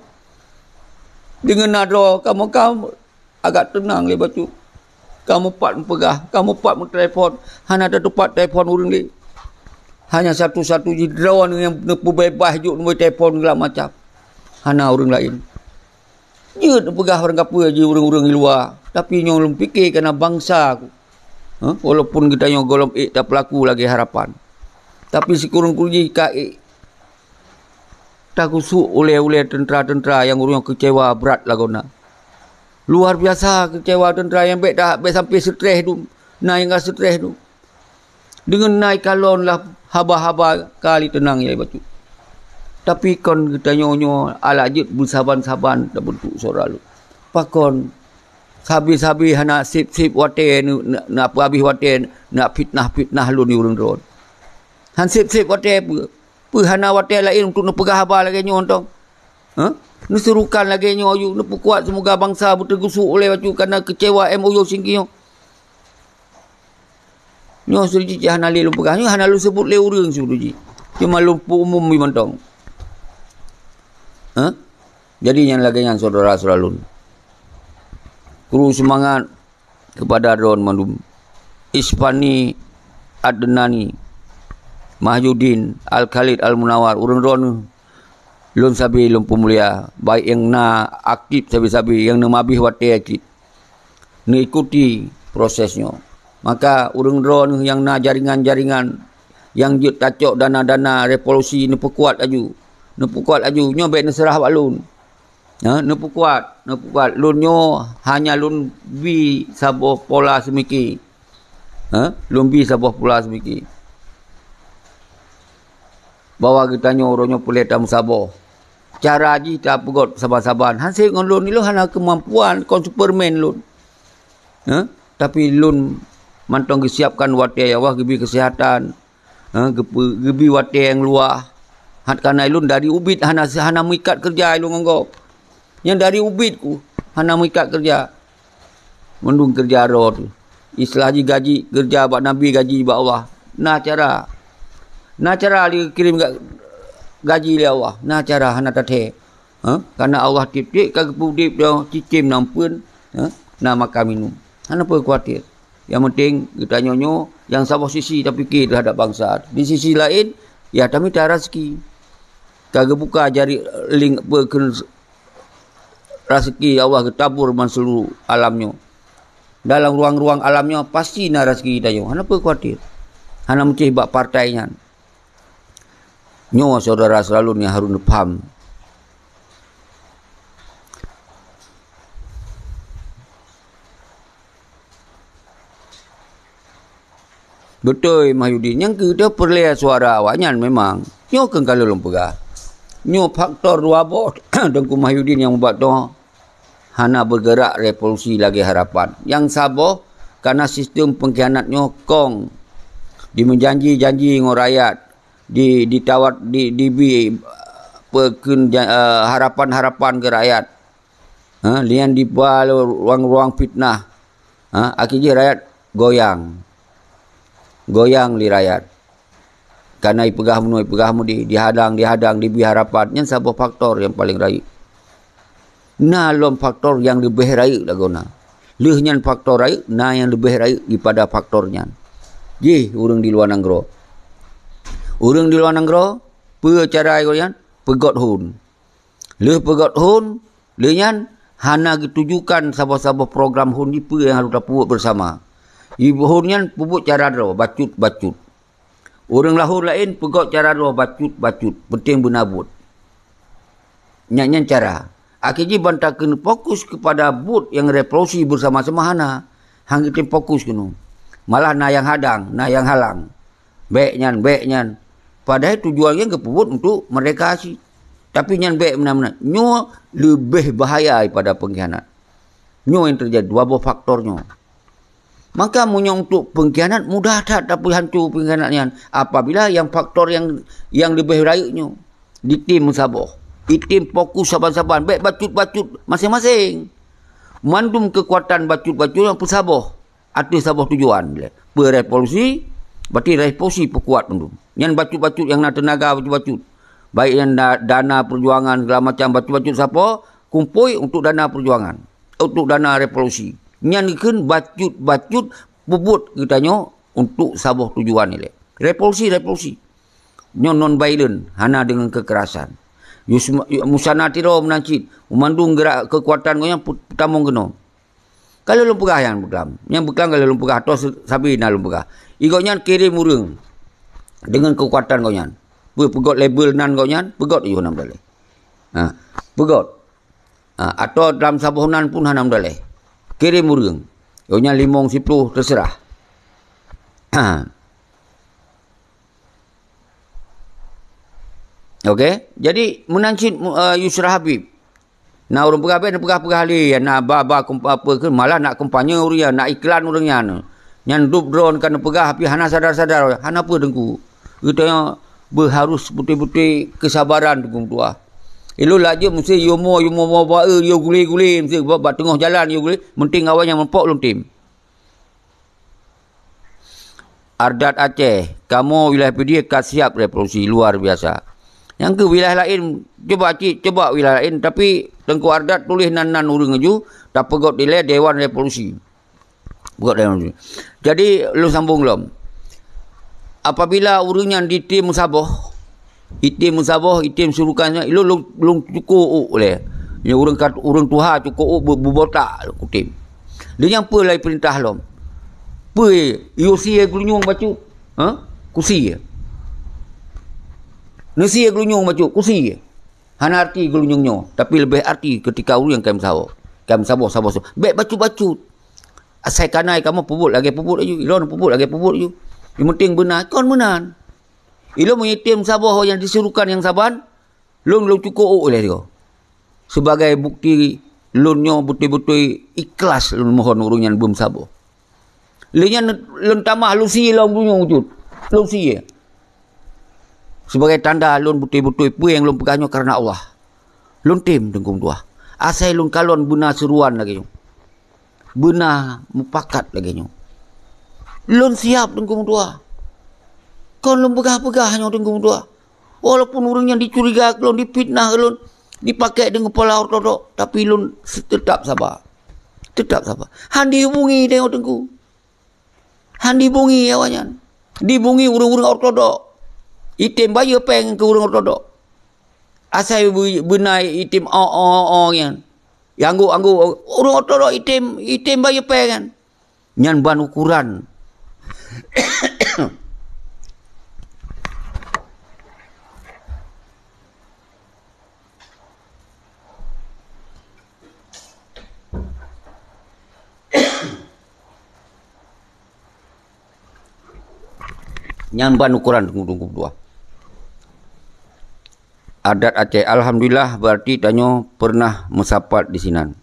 Deungon na droe kamoe ka agak teunang lé bacut. Kamoe pat meupeugah, kamoe pat meutelepon, hana tatupat telepon ureuëng lé. Hanya satu-satu jih droeneuh nyang neupeubeubaih jok neubri telepon segala macam. Hana ureuëng laén. Jeuet neupeugah barang kapeue jih ureuëng-ureuëng di luwa, tapi nyoe lôn pike kana bansa ku. Ha? Walaupun geutanyoe gohlom ék tapeulaku lagée harapan. Tapi sikureueng-kureueng jih ka ék tagusok ulée-ulée teuntra-teuntra nyang ureuëng keucewa brat lagoe na. Luar biasa keucewa teuntra nyang bék dah, bék sampai seutreh dum. Na nyang ka seutreh dum. Deungon na ikalon lah haba-haba kali teunang ilée bacut. Tapi kon geutanyoe nyoe ala jeuet beusaban-saban tabentuk syedara lôn. Pakon sabe-sabe hana seb-seb watée neu-, neu-, neupeuhabéh watée neufitnah-fitnah lôn di ureuëng droe. Han seb-seb watée peue? Peue hana watée laén untuk neupeugah haba lagée nyoe mantong? Ha? Neusurukan lagée nyoe aju, neupeukuat seumoga bansa beuteugusok ulée bacut kana keucewa M O U singkiyong. Nyoe seudeh jih hana lé lôn peugah, nyoe hana lôn seubut lé ureuëng seudeh jih. Cuma lôn peuumum bri mantong. Ha? Jadi nyang lagée nyan syedara-syedara lôn. Kru seumangat keupada droe mandum. Ispani, Adnani, Mahyudin, Al-Khalid, Al-Munawar, ureuëng droeneuh lôn sabe lôn peumulia, baik nyang na aktif sabe-sabe nyang neumabéh watée cit neuikuti proses nyoe. Maka ureuëng droeneuh nyang na jaringan-jaringan nyang jeuet tacok dana-dana revolusi neupeukuat aju, neupeukuat aju, nyoe bék neuseurah bak lôn. Ha, neupeukuat, neupeukuat. Lôn nyoe hanya lôn bi saboh pola seumiki. Ha, lôn bi saboh pola seumiki. Bahwa geutanyoe uroe nyoe peureulée tameusaboh. Cara jih tapeugét saban-saban. Hase ngon lôn, lôn hana keumampuan, kon Superman lôn. Ha? Tapi lôn mantong geusiapkan watée, ya Allah, geubi keuseuhatan. Ha, geupeu-, geubi watée nyang luwah. Hat kana lôn dari ubit hana, hana meuikat keureuja lôn ngon gob. Nyang dari ubit ku hana meuikat keureuja. Mandum keureuja droe tu. Istilah jih gaji, keureuja bak Nabi, gaji bak Allah. Na cara. Na cara lé geukirém ga-, gaji lé Allah. Na cara hana tathée. Ha? Karena Allah tieb-tieb ka geupeuudeb droe, cicém na eumpeuen, ha? Na makan minum. Hana peue khawatir. Nyang penting geutanyoe nyoe nyang saboh sisi tapike teuhadap bansa. Di sisi laén, ya tamita raseuki. Ka geubuka jari ling peue kheun raseuki Allah geutabur ban seuluruh alam nyoe. Dalam ruang-ruang alam nyoe pasti na raseuki tanyoe. Hana peue khawatir. Hana meucéh bak partai nyan. Nyoe syedara-syedara lôn nyang harôh neupaham. Beutôi Mahyudin, nyang keuh peureulée suara awaknyan memang. Nyoe keuh ka lôn peugah. Nyoe faktor dua boh Teungku Mahyudin nyang mubat toh hana bergerak revolusi lagée harapan. Nyang saboh, karena sistem pengkhianat nyoe kong dimeujanji-janji ngon rakyat, di, ditawat, di, dibi, peue kheun ja-, eh, harapan-harapan keu rakyat. Ha, lian diba lé ruang-ruang fitnah. Ha, akhé jih rakyat goyang. Goyang lé rakyat. Karena ipeugah meunoe, ipeugah meudeh, dihadang, dihadang, dibi harapan. Nyan saboh faktor nyang paleng rayeuk. Na lom faktor nyang leubeh rayeuk lagoe na. Lheueh nyan faktor rayeuk, na nyang leubeh rayeuk dipada faktor nyan. Jih ureuëng di luwa nanggroe. Ureuëng di luwa nanggroe, peue cara gobnyan? Peugét hon. Lheueh peugét hon, lheueh nyan hana geutujukan saboh-saboh program hon jih peue nyang harôh tapeubuet beusama. Di hon nyan peubuet cara droe, bacut-bacut. Ureuëng lahon laén peugét cara droe, bacut-bacut, penting beuna buet. Nyan, nyan cara. Akhé jih ban takeuneuk fokus keupada buet nyang revolusi beusama-sama hana. Han geutem fokus keunoe. Malah na nyang hadang, na nyang halang. Bék nyan, bék nyan. Padahai tujuan nyan geupeubuet untuk merdeka cit. Tapi nyan bék meunan-meunan. Nyoe leubeh bahaya daripada pengkhianat. Nyoe nyang teujadi, dua boh faktor nyoe. Maka meunyoe untuk pengkhianat, mudah that tapeuhanco pengkhianat nyan apabila nyang faktor nyang, nyang leubeh rayeuk nyoe. Jitem meusaboh. Jitem fokus saban-saban, bék bacut-bacut maséng-maséng. Mandum keukuatan bacut-bacut nyan peusaboh ateueh saboh tujuan. Peurevolusi, berarti revolusi peukuat mandum. Nyan bacut-bacut nyang na teunaga bacut-bacut. Baik nyang da-, dana perjuangan segala macam bacut-bacut sapo, kumpôi untuk dana perjuangan, untuk dana revolusi. Nyan kheun bacut-bacut peubuet geutanyoe untuk saboh tujuan ilée. Revolusi, revolusi. Nyoe non-violent, hana deungon kekerasan. Yus-, musana tiro meunan cit, meumandum gerak keukuatan gobnyan put-, peutamong keunoe. Ka lheueh lôn peugah nyan beuklam. Nyang beuklam ka lheueh lôn peugah, toh se-, sabe na lôn peugah. Di gobnyan kirém ureuëng deungon keukuatan gobnyan. Peu-, peugöt label nan gobnyan, peugöt yoh nam daleh. Ha, peugöt. Ha, atau dalam saboh nan pun hana meudaléh. Kirém ureuëng. Yoh nyan limong siploh, teuseurah. Ha. Okey, jadi meunan cit, eh, Yusra Habib. Na ureuëng peugah, bèk neupeugah-peugah lé, na ba-ba kumpa-, apa kheun, malah nak kampanye ureuëng nyan, nak iklan ureuëng nyan. Nyan dub droe ka neupeugah, tapi hana sadar-sadar, hana peue Teungku. Geutanyoe beuharus beutôi-beutôi keusabaran Teungku meutuah. Ilôn laju meusti yumoe, yumoe bae, yue gule-gule, meusti bak, bak teungoh jalan yue gule, meunteng awai nyang meurumpok lôn tem. Ardat Aceh, kamoe wilayah Pidie ka siap revolusi luar biasa. Nyang keu wilayah laén, cuba cit, cuba wilayah laén, tapi Teungku Ardat tuléh nan-nan ureuëng laju, tapeugöt dilèe Dewan Revolusi. Peugöt Dewan Revolusi. Jadi, lôn sambông lom. Apabila ureuëng nyan jitem meusaboh, jitem meusaboh, jitem surukan, lôn, lôn, lôn cuko ôk lé. Nyoe ureuëng kat-, ureuëng tuha cuko ôk be-, beubotak kutem. Lé nyang peue lai peurintah lom? Peue, yue sie geulinyueng bacut? Ha? Kusie. Neusie geulinyueng bacut, kusie. Hana arti geulinyueng nyoe, tapi leubeh arti keutika ureuëng nyang ka meusaboh. Ka meusaboh, saboh, saboh. Bèk bacut-bacut. Asai kanai kamoe peubuet lagèe peubuet laju, ilôn peubuet lagèe peubuet laju. Nyang penting beuna, kon meunan. Ilôn meunyoe tem saboh nyang disurukan nyang saban, lôn, lôn cuko ôk ilèe sigoe. Sebagai bukti lôn nyoe beutôi-beutôi ikhlas lôn mohon ureuëng nyan beumesaboh. Lé nyan lôn tamah lôn sie lom bunyueng cut. Lôn sie. Sebagai tanda lôn beutôi-beutôi peue nyang lôn peugah nyoe kareuna Allah. Lôn tem Teungku meutuah. Asai lôn kalon beuna seuruan lagèe nyoe. Beuna mupakat lagèe nyoe. Lôn siap Teungku meutuah. Kon lôn peugah-peugah nyoe Teungku meutuah. Walaupun ureuëng nyan dicuriga keu lôn, difitnah keu lôn, dipakèk deungon pola ortodok, tapi lôn se-, teutap saba. Teutap saba. Han dihubungi tanyoe Teungku. Han dihubungi awaknyan. Dihubungi ureuëng-ureuëng ortodok. Item bayeue péng keu ureuëng ortodok. Asai beu-, beuna item o-o-o nyan. Anggô-anggô ureuëng ortodok item, item bayeue péng nyan. Nyan ban ukoran. Nyan ban ukoran Teungku, Teungku meutuah. Adat Aceh. Alhamdulillah, berarti tanyoe pernah meusapat di sinan.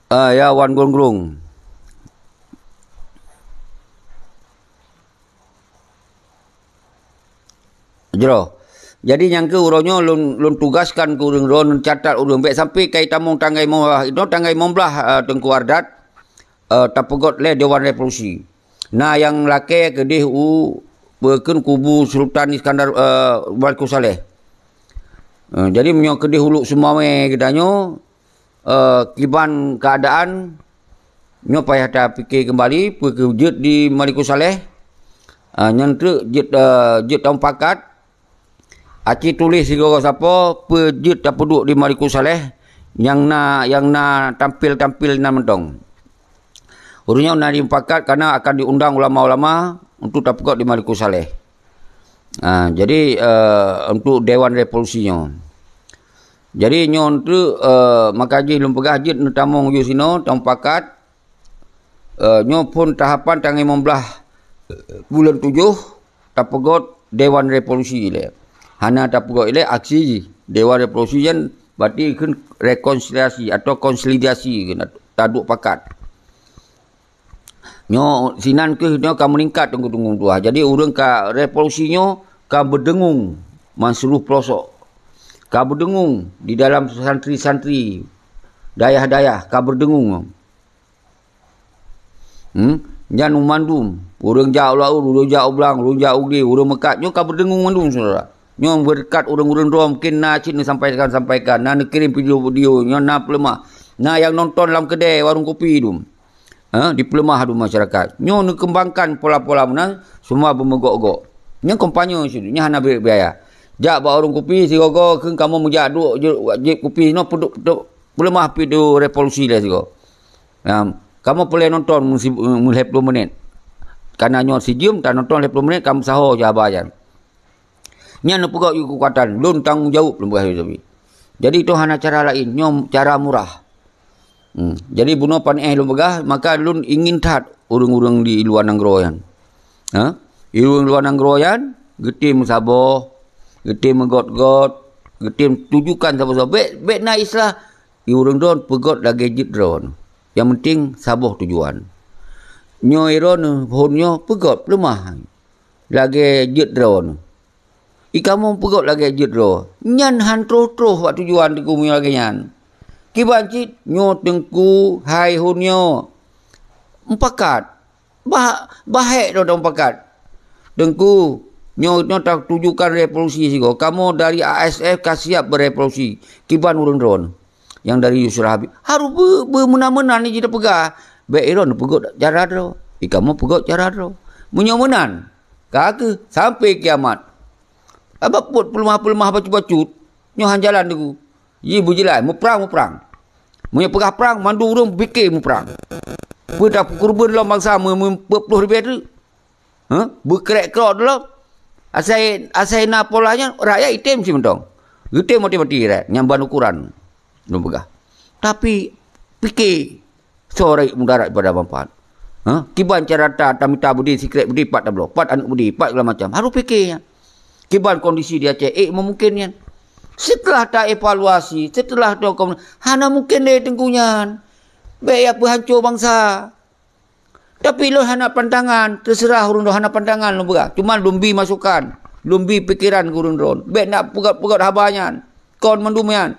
Ah, ya, Wan Grong-grong. Jroh. Jadi, nyang keu uroe nyoe lôn, lôn tugaskan keu ureuëng droe, lôn catat ureuëng. Bèk sampai kai tamong tanggai limong blah. Inoe tanggai limong blah, eh, Teungku Ardat, eh, tapeugöt lé Dewan Revolusi. Na nyang lakèe keudeh u, peue kheun, kubu Sultan Iskandar, eh, Malikussaleh. Eh, jadi, meunyoe keudeh Uluk Seumawé geutanyoe, eh, kiban keuadaan, nyoe payah tapike keumbali, peue kheun jeuet di Malikussaleh, eh, nyan treuk jeuet, eh, jeuet tamupakat, aci tuléh sigoe sapo, peue jeuet tapeuduek di Malikussaleh, nyang na, nyang na tampil-tampil nan mantong. Ureuëng nyoe na jimupakat kareuna akan diundang ulama-ulama untuk tapeugöt di Malikussaleh. Ha, jadi, eh, untuk Dewan Revolusi nyoe. Jadi nyoe tu, eh, maka jih lôn peugah jeuet neutamong yue sinoe, tamupakat. Eh, nyoe phon tahapan tanggai limong blaih buleuen tujoh, tapeugot Dewan Revolusi ilée. Hana tapeugot ilée aksi jih. Dewan Revolusi nyan berarti kheun rekonsiliasi atau konsolidasi kheun, taduek pakat. Nyoe sinan kheueh nyoe ka meuningkat teungku-teungku tuha. Jadi ureuëng ka revolusi nyoe ka beudeungung mansuruh peulosok. Ka beudeungung di dalam santri-santri, dayah-dayah ka beudeungung. Hmm? Nyan mandum, ureuëng jak u laôt, ureuëng jak u blang, ureuëng jak u glé, ureuëng meukat, nyoe ka beudeungung mandum, syedara. Nyoe beureukat ureuëng-ureuëng droe mungken na cit neusampaikan-sampaikan, na neukirém video-video, nyoe na peuleumah. Na nyang nonton lam keudè warong kopi dum. Ha, dipeuleumah dum masyarakat. Nyoe neukeumbangkan pola-pola meunan, semua beumeugok-gok. Nyan kampanye cit, nyan hana bi-, biaya. Jak bak warong kopi sigoe-goe kheun kamoe meujak duek jeuet, jeuet kopi, nyoe peudu-, peudu-, peuleumah video revolusi lé sigoe. Nah, kamoe peureulée nonton meusi-, meulhèe ploh menit. Kana nyoe sijeuem, tanonton lhèe ploh menit, ka meusaho cit haba nyan. Nyan neupeugah yue keukuatan, lôn tanggong jaweueb lôn peugah yue sabe. Jadi, toh hana cara laén, nyoe cara murah. Hmm. Jadi, bunoe pan éh lôn peugah, maka lôn ingin that ureuëng-ureuëng di luwa nanggroe nyan. Ha? Ureuëng luwa nanggroe nyan, geutem meusaboh, geutem meugot-got, geutem tujukan saboh-saboh. Bék, bék na istilah, ureuëng droen peugot lagée jeuet droen. Nyang penting saboh tujuan. Nyoe droen phon nyoe peugot peuleumah lagée jeuet droen. I kamoe peugot lagée jeuet droe. Nyan han troh-troh bak tujuan teungku meunyoe lagée nyan. Kiban cit nyoe teungku hai hon nyoe. Mupakat. Bah-, bahek droe mupakat. Teungku, nyoe, nyoe tatujukan revolusi sigoe. Kamoe dari A S F ka siap berevolusi. Kiban ureuëng droen. Nyang dari Yusra Habib. Harôh beu-, beumeunan-meunan jih tapeugah. Bék droen peugot cara droe. I kamoe peugot cara droe. Meunyoe meunan, ka kheueh sampai kiamat. Abak peuet peuleumah-peuleumah bacut-bacut, nyoe han jalan teungku. Ji beujeulaih, muprang, muprang. Meunyoe peugah prang, mandum ureuëng pike muprang. Peue tapeukeureubeuen lom bansa meu-, meu-, peuet ploh ribée teuk? Hah? Beukrek-krok lom. Asai, asai na pola nyan, rakyat item simantong. Geutem mati-mati rakyat, nyang ban ukuran. Lôn peugah. Tapi, pike, soe rayeuk mudarat pada manfaat. Ha? Kiban cara ta-, tamita beudé, sikrek beudé, pat tabloe, pat aneuëk beudé, pat segala macam. Harôh pike nyan. Kiban kondisi di Aceh, ék meumungken nyan. Seuteulah taevaluasi, seuteulah tokom, hana mungken lé teungku nyan. Bék ya peuhanco bansa. Tapi lôn hana pantangan, teuseurah ureuëng lôn hana pantangan lôn peugah. Cuma lôn bi masukan, lôn bi pikeran keu ureuëng droen. Bék nak peugét-peugét haba nyan. Kon mandum nyan.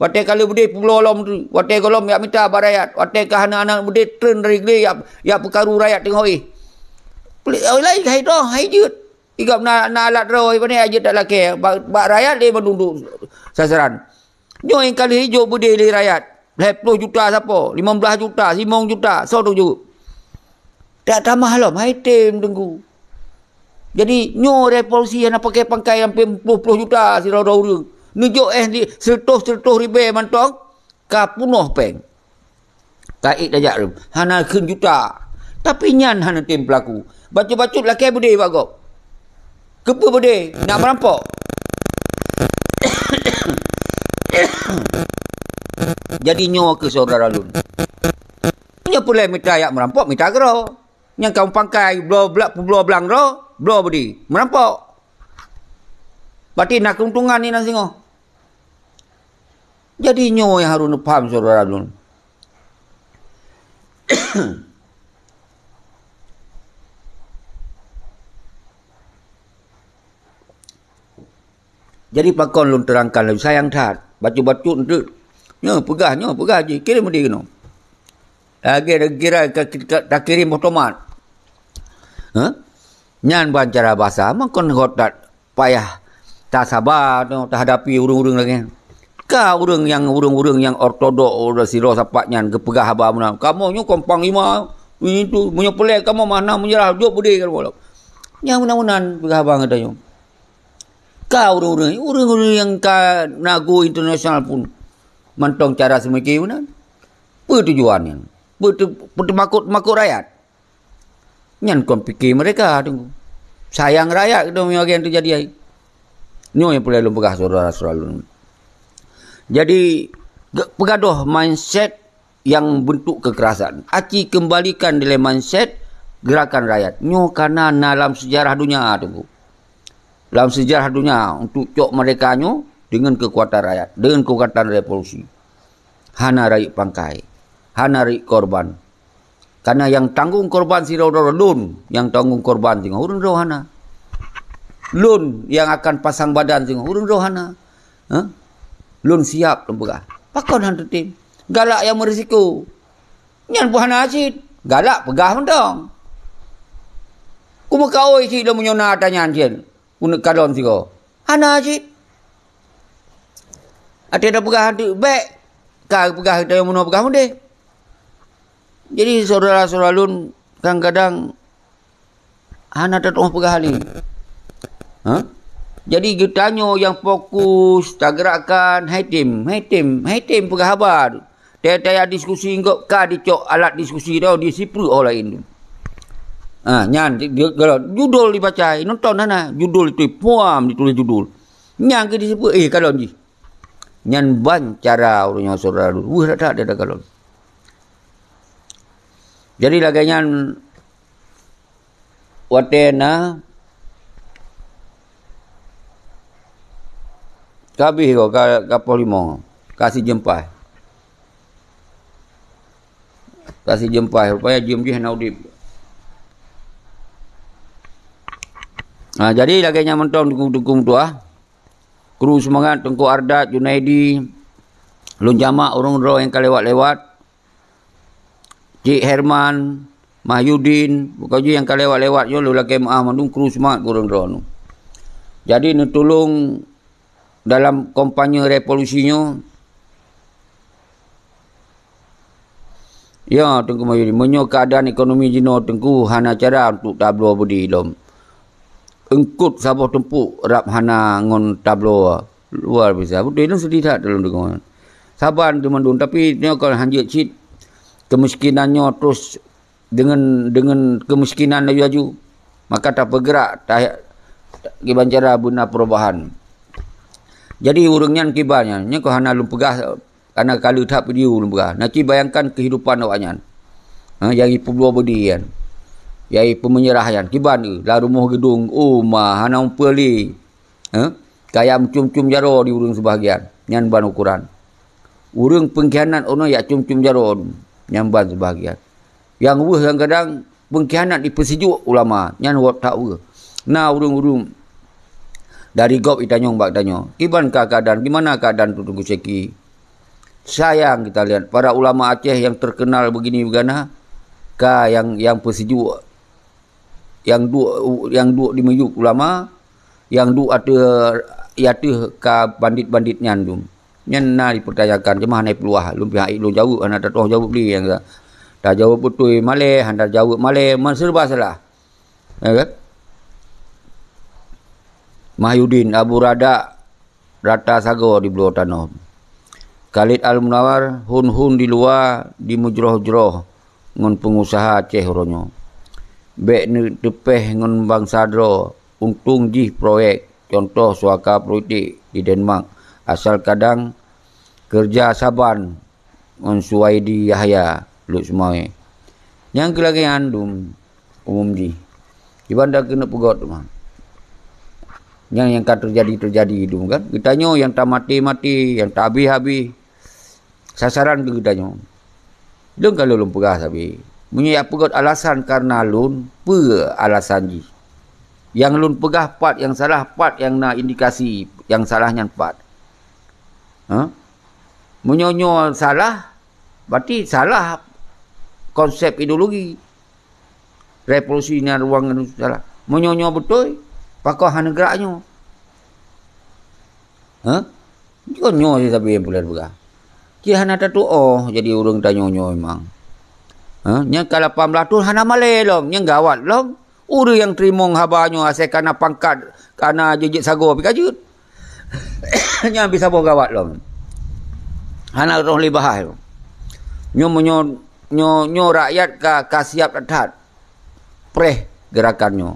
Watée ka lheueh beudé peubloe lom tu, watée gohlom yak mita bak rakyat, watée ka hana aneuëk beudé treun dari glé yak, yak peukaru rakyat teungoh éh. Peuli-, oh, laén hai droe, hai jeuet. Igab na, na alat droe, pane jeuet tak lakée, bak, bak rakyat lé mandum duek sasaran. Nyoe nyang ka lheueh jok beudé lé rakyat. Lhèe ploh juta sapo, limong blaih juta, limong juta, soe tujok. Tak tamah lom, hai tem teungku. Jadi, nyoe revolusi hana pakai pangkai sampai ploh-ploh juta sidroe-droe ureuëng. Neujok éh di seratus-seratus ribée mantong, ka punoh péng. Ka ék tajak rhom. Hana kheun juta. Tapi nyan hana tem peulaku. Bacut-bacut lakée beudé bak gob. Keupeue beudé? Nak meurampok. Jadi nyoe keuh syedara lôn. Nyoe peureulée mita yak meurampok, mita keudroe. Nyang ka mupangkai bloe bla-, peubloe blang droe, bloe beudé, meurampok. Berarti na keuntungan inan singoh. Jadi nyoe nyang harôh neupaham syedara lôn. Jadi pakon lôn teurangkan laju sayang that. Bacut-bacut enteuk. Nyoe peugah, nyoe peugah jih. Kirém di keunoe. Lagée kira ka, ka, takirém boh tomat. Hah? Nyan ban cara basa, makon hot that payah tasaba nyoe tahadapi ureuëng-ureuëng lagée nyan. Ka ureuëng nyang, ureuëng-ureuëng nyang ortodok, ureuëng sidroe sapat nyan geupeugah haba meunan. Kamoe nyoe kon panglima, itu, meunyoe peureulée kamoe mana meunyeurah jok beudé kamoe lom. Nyang meunan-meunan peugah haba geutanyoe. Ka ureuëng-ureuëng, ureuëng-ureuëng nyang ka na go internasional pun mantong cara seumike meunan. Peue tujuan nyan? Peue teu-, peue teumakot-makot rakyat? Nyan kon pike mereka teungku. Sayang rakyat keunoe meunyoe nyang teujadi hai. Nyoe nyang peureulée lôn peugah syedara-syedara lôn. Jadi, ge-, peugadôh mindset nyang bentuk kekerasan. Aci keumbalikan dilée mindset gerakan rakyat. Nyoe kana na lam seujarah donya, Teungku. Lam seujarah donya, untuk cok merdeka nyoe dengan kekuatan rakyat, dengan kekuatan revolusi. Hana rayeuk pangkai, hana rayeuk korban. Karena nyang tanggong korban sidroe-droe lôn, nyang tanggong korban singoh ureuëng droe hana. Lôn nyang akan pasang badan singoh ureuëng droe hana. Hah? Lôn siap lôn peugah. Pakon han teutem? Galak nyang meurisiko. Nyan pun hana cit. Galak peugah mantong. Kumeukaôi cit lôn meunyoe na ata nyan cit. Keuneuk kalon sigoe. Hana cit. Até tapeugah han teuk bék, ka peugah tanyoe meunoe peugah meudeh. Jadi syedara-syedara lôn, kadang-kadang hana tatu'oh peugah lé. Ha? Jadi geutanyoe nyang fokus tagerakkan, hai tem, hai tem, hai tem peugah haba. Taya-taya diskusi gob ka dicok alat diskusi tau, disiprek orang lain tu. Ha, nyan di, di, kalau judul dibaca, nonton hana, judul itu puam ditulis judul. Nyang ke disiprek, eh, kalon jih. Nyan ban cara ureuëng nyoe syedara lôn. Weueh that-that dia takalon. Jadi lagée nyan watée na ka habéh ka, ka poh limong, ka sijeuem paih. Ka sijeuem paih, rupanya jeuem jih hana udeb. Ha, jadi lagée nyan mantong teungku-teungku meutuah. Kru seumangat Teungku Ardat, Junaidi, lôn jamak ureuëng droe nyang ka lewat-lewat. Cik Herman, Mahyudin, bukan jih nyang ka lewat-lewat nyoe lôn lakée meuáh mandum kru seumangat keu ureuëng droe nyoe. Jadi neutulông dalam kampanye revolusi nyoe. Ya, Teungku Mahyudin, meunyoe keuadaan ekonomi jinoe Teungku hana cara untuk tabloe beudé lom. Eungkot saboh tumpuk rab hana ngon tabloe. Luar biasa. Beutôi lôn seudeh that lôn deungoe. Saban teumandum, tapi nyoe kon hanjeuet cit keumiskinan nyoe terus deungon, deungon keumiskinan laju-laju, maka tapeugerak ta-, kiban cara beuna perubahan. Jadi ureuëng nyan kiban nyan, nyan kon hana lôn peugah, karena ka lheueh that video lôn peugah. Na cit bayangkan kehidupan awak nyan. Ha, nyang ipeubloe beudé nyan. Nyang ipeumeunyeurah nyan. Kiban, eh, lam rumoh geudong, oh ma, hana umpeu lé. Ha? Kaya meucum-cum jaroe di ureuëng seubahgian. Nyan ban ukoran. Ureuëng peungkhianat uroe nyoe jak cum-cum jaroe, nyan ban seubahgian. Nyang weueh kadang-kadang peungkhianat dipeusijuek ulama, nyan wot that weueh. Na ureuëng-ureuëng dari gob itanyong bak tanyoe, "Kiban ka keuadaan, gimana keuadaan Teungku Syeki?" Sayang kita lihat, para ulama Aceh yang terkenal begini begana, ka nyang, nyang peusijuek, nyang duek, nyang duek di miyueb ulama, nyang duek ateueh, ateueh ka bandit-bandit nyan tu. Nyan na dipertanyakan, cuma hana peuluah. Lôn pihak lôn jaweueb, hana tatu'oh jaweueb lé nyang ka. Tajaweueb beutôi malée, hana jaweueb malée, man serba salah. Ya kan? Mahyudin Abu Radak rata sagoe di bloe tanoh. Khalid Al-Munawar hun-hun di luwa dimeujroh-jroh ngon peungusaha Aceh uroe nyoe. Bék neuteupéh ngon bansa droe, untông jih proyek, contoh suaka politik di Denmark, asal kadang keureuja saban ngon Suwaidi Yahya Lhokseumawe. Nyang keu lagée nyan dum umum jih. Kiban ta keuneuk peugét teuma. Nyang, nyang ka teujadi-teujadi dum kan. Geutanyoe nyang tamaté-maté, nyang tahabéh-habéh. Sasaran keu geutanyoe. Lôn ka lôn peugah sabe. Meunyoe jak peugét alasan kareuna lôn, peue alasan jih? Nyang lôn peugah pat nyang salah, pat nyang na indikasi nyang salah nyan pat. Ha? Meunyoe nyoe salah, berarti salah konsep ideologi. Revolusi nyan ruang ngon salah. Meunyoe nyoe beutôi, pakon hana geurak nyoe? Ha? Kon nyoe sabe nyang peureulée peugah. Cit hana tatu'oh jadi ureuëng tanyoe nyoe memang. Ha? Nyang ka lapan blaih thon hana malée lom, nyang gawat lom. Ureuëng nyang teurimong haba nyoe asai kana pangkat, kana jeuet-jeuet sagoe pih ka jeuet. Nyan pih saboh gawat lom. Hana roh lé bahas. Nyoe meunyoe, nyoe, nyoe rakyat ka, ka siap that-that preh geurakan nyoe.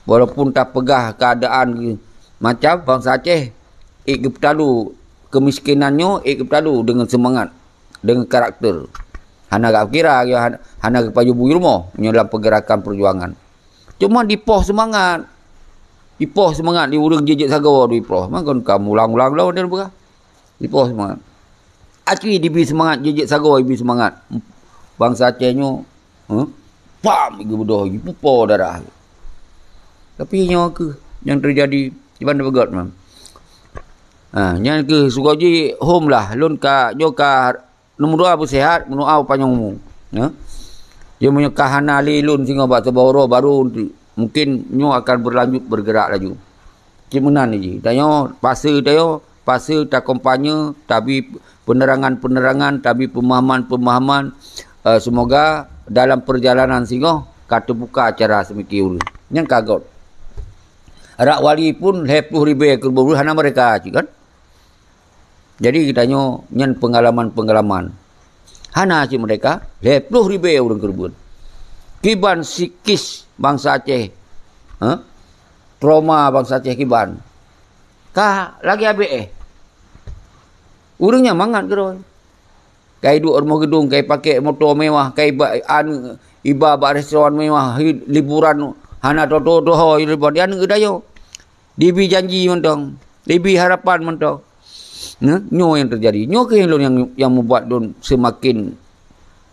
Walaupun tapeugah keuadaan macam, bansa Aceh ék geupeutalu keumiskinan nyoe, ék geupeutalu deungon seumangat, deungon karakter. Hana gak kira, hana, hana geupajoh bui rumoh nyoe lam peugerakan peujuangan. Cuma dipoh seumangat. Dipoh seumangat di ureuëng jijeuet sagoe dipoh. Makon ka ulang-ulang lom dia peugah. Dipoh seumangat. Aki dibi seumangat, jijeuet sagoe ibi seumangat. Bansa Aceh nyoe, huh? Pam, geubeudôh, jipupo darah. Tapi nyoe keuh nyang teujadi, iban beugöt man. Ha, nyan keuh sugoji hom lah, lôn ka, nyoe ka Nomor dua, beuseuhat, meudoa panyang umu. Ya. Jadi meunyoe ka hana lé lôn singoh bak saboh uroe baru, mungkin nyoe akan berlanjut bergerak laju. Cit meunan jih. Tanyoe, fase tanyoe, fase takompanye, tabi penerangan-penerangan, tabi pemahaman-pemahaman, eh, semoga dalam perjalanan singoh ka teubuka cara seumiké ureuëng. Nyang ka göt. Rak wali pun lhèe ploh ribèe keureubeuen hana meureka cit kan. Jadi geutanyoe nyan peungalaman-peungalaman. Hana cit meureka, lhèe ploh ribèe ureuëng keureubeuen. Kiban psikis bansa Aceh, ha? Trauma bansa Aceh kiban. Ka lagèe abéh éh. Ureuëng nyan mangat keudroe. Kai duek rumoh geudong, kai pakai moto mewah, kai ba, an, iba bak restoran mewah, hi, liburan hana toto-toho, liburan di aneuk geudayoe. Dibi janji mantong, dibi harapan mantong. Nah, nyoe nyang teujadi. Nyoe keuh lôn nyang, nyang mubuat lôn seumaken,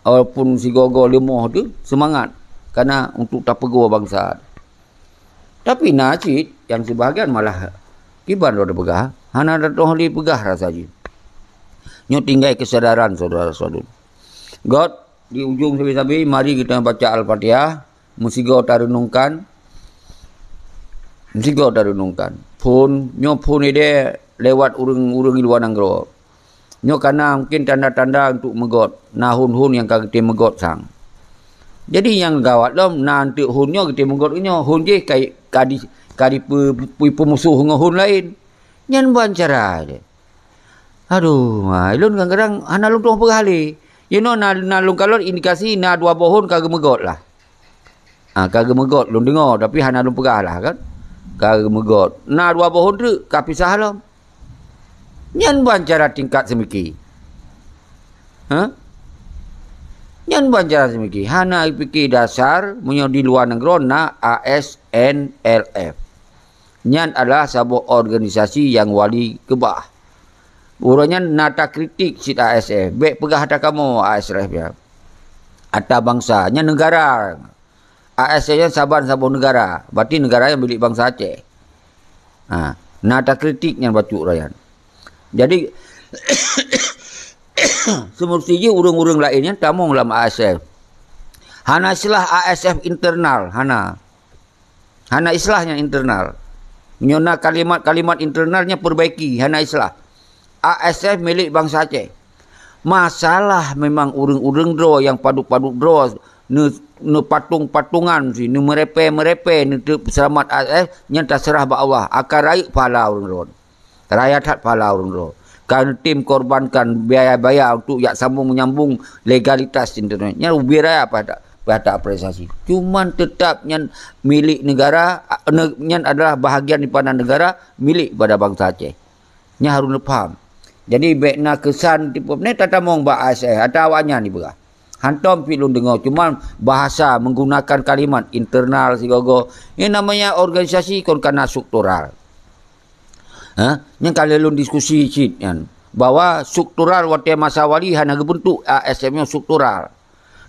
walaupun sigoe-goe leumoh teuh, seumangat. Kana untuk tapeugoe bansa. Tapi na cit nyang sibahagian malah kiban droe peugah, hana tatoh lé peugah rasa jih. Nyoe tinggai keusadaran syedara-syedara. Göt, di ujong sabe-sabe, mari kita baca Al-Fatihah. Meusigoe tareunungkan, meusigoe tareunungkan. Phon, nyoe phon idéh lewat ureuëng-ureuëng di luwa nanggroe. Nyoe kana mungken tanda-tanda untuk meugöt. Na hon-hon nyang ka geutem meugöt sang. Jadi nyang gawat lom, na eunteuk hon nyoe geutem meugöt nyoe. Hon jih ka, ka di, ka dipeu-, peumusôh ngon hon laén. Nyan ban cara jih. Aduh, ha, lôn kadang-kadang hana lôn tueng peugah lé. Inoe na, na lôn kalon indikasi na dua boh hon ka geumeugöt lah. Ha, ka geumeugöt lôn deungoe, tapi hana lôn peugah lah kan. Ka geumeugöt. Na dua boh hon treuk ka pisah lom. Nyan ban cara tingkat seumiké. Ha? Nyan ban cara seumiké. Hana pike dasar meunyoe di luwa nanggroe na A S N L F. Nyan adalah saboh organisasi nyang wali keubah. Uroe nyan na takritik cit A S F. Bék peugah ata kamoe A S F nyan. Ata bansa. Nyan neugara. A S F nyan saban saboh neugara. Berarti neugara nyan milék bansa Aceh. Ha. Na takritik nyan bacut uroe nyan. Jadi, seumeusti jih ureuëng-ureuëng laén nyan tamong lam A S F. Hana istilah A S F internal. Hana. Hana islah nyang internal. Nyoe na kalimat-kalimat internal nyang perbaiki, hana islah. A S F milék bansa Aceh. Masalah memang ureuëng-ureuëng droe nyang padub-padub droe, ne-, neupatong-patongan si, neumeurepée-meurepée, neuteupeue seulamat A S F, nyan taseurah bak Allah, akan rayeuk pahala ureuëng droe. Raya that pahala ureuëng droe. Ka neutem korbankan biaya-biaya untuk jak sambung menyambung legalitas internet. Nyan ubé raya payah ta-, payah ta apresiasi. Cuman tetap nyan milék negara, a, ne-, nyan adalah bahagian daripada negara milék pada bansa Aceh. Nyan harus neupaham. Jadi, bék na keusan tipu, ni tatamong bak A S F, ata awaknyan dipeugah. Hantom pih lôn deungoe, cuman bahasa menggunakan kalimat internal sigoe-goe. Ini namanya organisasi kon kana struktural. Ha? Nyang ka lheueh lôn diskusi cit nyan, bahwa struktural watée masa wali hana geubentuk A S F nyoe struktural.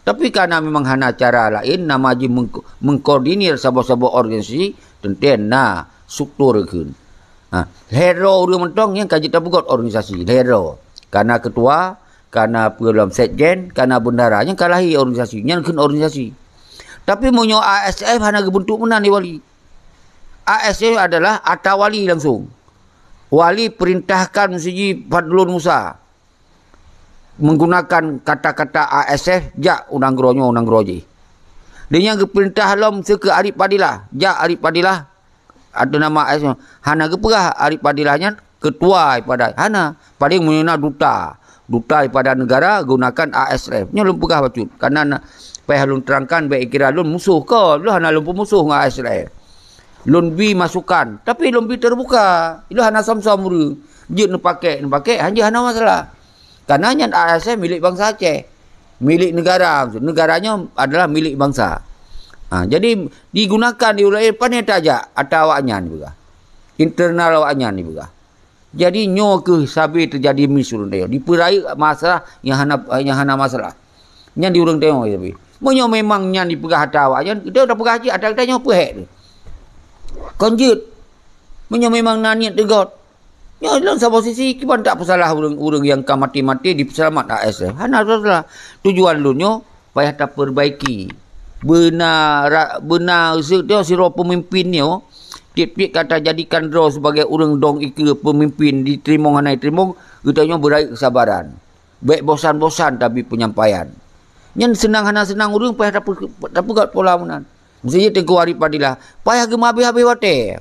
Tapi kana memang hana cara laén, nama jih meng-, mengkoordinir saboh-saboh organisasi, teuntée na struktur kheun. Ha, lhèe droe ureuëng mantong nyang ka jeuet tapeugöt organisasi, lhèe droe. Kana ketua, kana peue lom sekjen, kana bendahara, nyang ka lahé organisasi, nyan kheun organisasi. Tapi meunyoe A S F hana geubentuk meunan lé wali. A S F adalah ata wali langsung. Wali perintahkan meuseujih Fadlun Musa menggunakan kata-kata A S F, jak u nanggroe nyoe, u nanggroe jih. Di nyang geupeurintah lom seukeu Arif Fadilah, jak Arif Fadilah, atau nama A S F, hana geupeugah Arif Fadilah nyan ketua daripada, hana. Paling meunyoe na duta. Duta daripada negara gunakan A S F. Nyoe lôn peugah bacut. Karena na, payah lôn terangkan, bék kira lôn musoh ko, lôn hana lôn peumusoh ngon A S F. Lôn bi masukan, tapi lôn bi teubuka. Ilôn hana som-som ureuëng. Jeuet neupakék, neupakék, hanjeuet hana masalah. Karena nyan A S F milék bansa Aceh. Milék negara, maksud, negara nyoe adalah milék bansa. Ha, jadi, digunakan di ulée pané tajak ata awaknyan juga. Internal awaknyan juga. Jadi nyoe keuh sabe teujadi miseue ureuëng tanyoe. Dipeurayeuk masalah nyang hana, nyang hana masalah. Nyan di ureuëng tanyoe sabe. Meunyoe memang nyan dipeugah ata awaknyan, kita udah peugah cit ata kita nyoe peuhek tu. Kon jeuet. Meunyoe memang na niet teugot. Nyoe lôn saboh sisi kiban tak peusalah ureuëng-ureuëng nyang ka maté-maté dipeuseulamat A S F. Hana peusalah. Tujuan lôn nyoe payah tapeurbaiki. Beuna ra-, beuna seudeue sidroe peumimpin nyoe, tieb-tieb ka tajadikan droe sibagai ureuëng dong ikeue peumimpin, jiteurimong hana jiteurimong, geutanyoe beurayeuk keusabaran. Bék bosan-bosan tabi peunyampaian. Nyan seunang hana seunang ureuëng payah tapeu-, tapeugot pola meunan. Miseue jih Teungku Arif Fadilah, payah geumeuhabéh-habéh watée.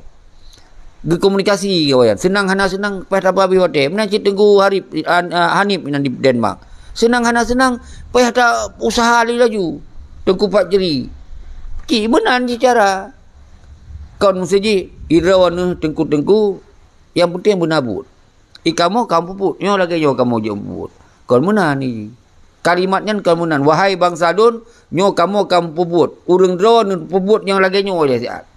Geukomunikasi awaknyan. Seunang hana seunang, payah tabeuhabéh watée. Meunan cit Teungku Harip, an-, a, Hanif nan di Denmark. Seunang hana seunang, payah ta usaha lé laju. Teungku Pak Jri. Cit meunan cit cara. Kon miseue jih, idroe neuh teungku-teungku, nyang penting beuna buet. I kamoe ka mupeubuet, nyoe lagée nyoe kamoe jeuet mupeubuet. Kon meunan i. Kalimat nyan kon meunan, "Wahai bansa lôn, nyoe kamoe ka mupeubuet." Ureuëng droe neupeubuet nyang lagée nyoe lé siat.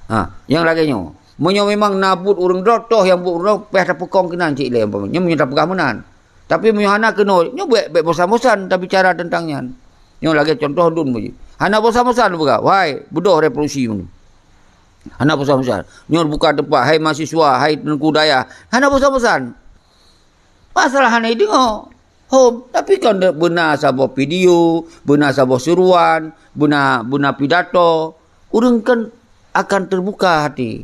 Ha, nyang lagée nyoe. Meunyoe memang na buet ureuëng droe, toh nyang buet ureuëng droe, payah tapeukong keunan cit lé umpama. Nyoe meunyoe tapeugah meunan. Tapi meunyoe hana keunoe, nyoe bék, bék bosan-bosan tabicara teuntang nyan. Nyoe lagée contoh lôn beuji. Hana bosan-bosan peugah, "Wahai, beudôh revolusi meunyoe." Hana bosan-bosan. Nyoe buka teumpat, hai mahasiswa, hai teungku dayah. Hana bosan-bosan. Masalah hana ideungoe. Hom, tapi kon beuna saboh video, beuna saboh seruan, beuna, beuna pidato, ureuëng kan akan teubuka hati.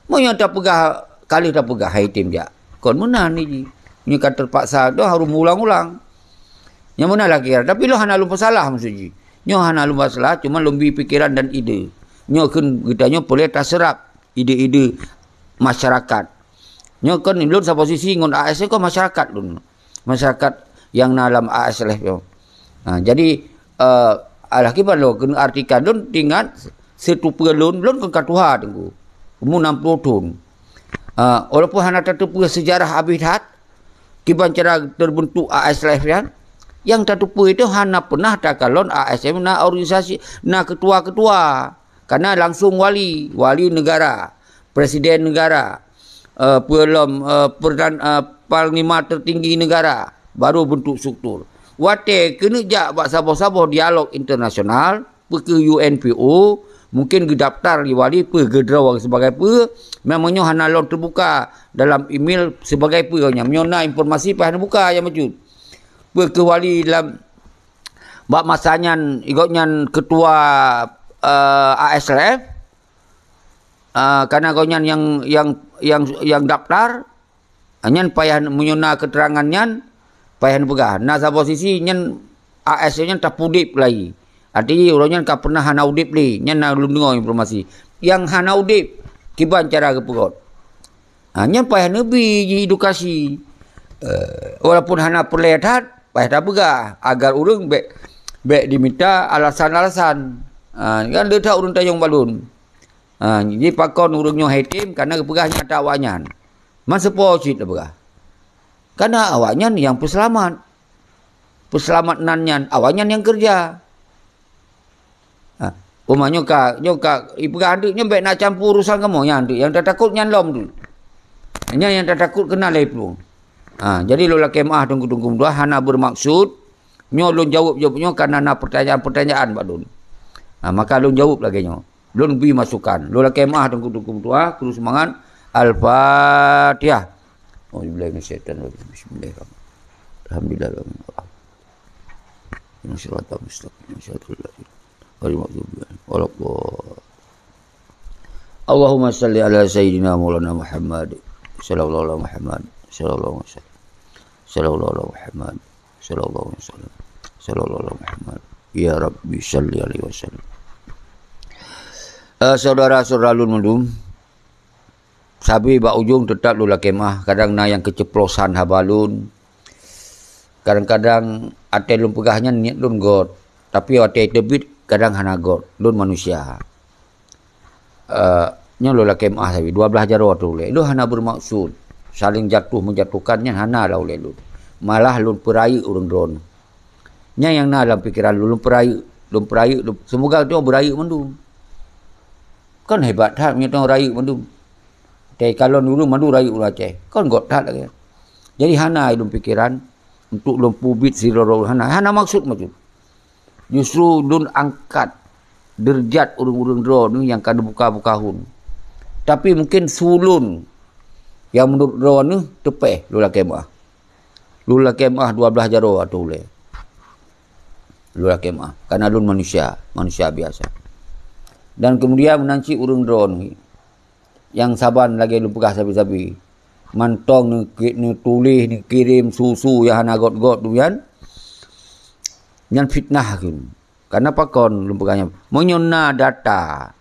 Meunyoe tapeugah, ka lheueh tapeugah, hai tem jak. Kon meunan ni jih. Nyoe ka teupaksa, dah harôh meuulang-ulang. Nyang meunan lah kira. Tapi lôn hana lôn peusalah maksud jih. Nyoe hana lôn peusalah, cuma lôn bi pikeran dan ide. Nyoe kheun geutanyoe peureulée taseurap ide-ide masyarakat. Nyoe kon lôn saboh sisi ngon A S F kon masyarakat lôn. Masyarakat nyang na lam A S F nyoe. Ha, jadi, eh, alah kiban lôn keuneuk artikan lôn teuingat seuteupeue lôn, lôn kon ka tuha teungku. Umu enam puluh thon. Ah, walaupun hana tateupeue seujarah abéh that, kiban cara teubeuntuk A S L F nyan, nyang tateupeue itu hana peunah takalon A S F na organisasi, na ketua-ketua. Kana langsung wali, wali negara, presiden negara, eh, peue lom, eh, perdan-, eh, panglima tertinggi negara, baru bentuk struktur. Watée keuneuk jak bak saboh-saboh dialog internasional, peu kheueh U N P O, mungken geudaftar di wali peu geudroe sebagai peu, memang nyoe hana lom teubuka dalam email sebagai peu nyan. Meunyoe na informasi payah neubuka nyang meukeue. Peu kheueh wali lam, bak masa nyan, gobnyan ketua, eh, A S L F, eh, kana gobnyan nyang, nyang, nyang, nyang daftar, nyan payah, meunyoe na keterangan nyan, payah neupeugah. Na saboh sisi nyan A S nyan tapudeb lagi. Arti uroe nyan ka pernah hana udeb lé, nyan na lôn deungoe informasi. Nyang hana udeb, kiban cara geupeugöt. Ha, nyan payah neubi ji edukasi. Eh, walaupun hana peureulée that, payah tapeugah agar ureuëng bék, bék dimita alasan-alasan. Ha, kan le that ureuëng tanyong balon. Ha, jipakon ureuëng nyoe hai tem, kana geupeugah nyata awaknyan. Man seupôt cit tapeugah. Kana awaknyan nyang peuseulamat. Peuseulamat nan nyan, awaknyan nyang keureuja. Ha, umat nyoe ka, nyoe ka, ipeugah andeuk nyoe bék na campur urusan kamoe nyan andeuk. Nyang tatakot nyan lom tu. Nyan nyang tatakot keunan lé plueng. Ha, jadi lôn lakée meuah teungku-teungku meutuah hana beureumaksud nyoe lôn jaweueb-jaweueb nyoe kana na peutanyaan-peutanyaan bak lôn. Ha, maka lôn jaweueb lagée nyoe. Lôn bi masukan. Lôn lakée meuah teungku-teungku meutuah, kru seumangat. Al-Fatihah. Auzubillahi minasyaitonirrajim. Bismillahirrahmanirrahim. Alhamdulillah. Ihdinas siratal mustaqim. Siratal ladzina an'amta 'alaihim ghairil maghdubi 'alaihim waladdallin. Allahumma shalli ala sayyidina maulana Muhammad. Sallallahu ala Muhammad. Sallallahu alaihi wasallam. Sallallahu ala Muhammad. Sallallahu alaihi wasallam. Sallallahu ala Muhammad. Ya Rabbi shalli alaihi wasallam. Eh, saudara-saudara lôn mandum, sabe bak ujong teutap lôn lakée meuah. Kadang na nyang keuceuplosan haba lôn. Kadang-kadang até lôn peugah nyan niet lôn göt, tapi watée teubiet kadang hana göt. Lôn manusia. Eh, Nyoe lôn lakée meu'ah sabe, dua blaih jaroe ateueh ulée. Lôn hana bermaksud saling jatuh menjatuhkan, nyan hana lam ulée lôn. Malah lôn peurayeuk ureuëng droeneuh. Nyan nyang na lam pikeran lôn, lôn peurayeuk, lôn peurayeuk, lôn, seumoga tanyoe beurayeuk mandum. Kon hebat that meunyoe tanyoe rayeuk mandum. Teukalon ureuëng mandum rayeuk ureuëng Aceh. Kon göt that lagée nyan. Jadi hana lôn pikeran untuk lôn peubiet sidroe-droe, hana, hana maksud macam. Justru lôn angkat deurajat ureuëng-ureuëng droeneuh nyang ka neubuka-buka hun. Tapi mungkin su lôn nyang meunurot droeneuh teupeh lôn lakée meu'ah. Lôn lakée meu'ah dua blaih jaroe ateueh ulée. Lôn lakée meu'ah. Karena lôn manusia, manusia biasa. Dan kemudian meunan cit ureuëng droeneuh nyang saban lagée lôn peugah sabe-sabe. Mantong neuki-, neutuléh, neukirém su-su nyang hana göt-göt tu nyan, nyan fitnah kheun. Karena pakon lôn peugah nyan? Meunyoe na data,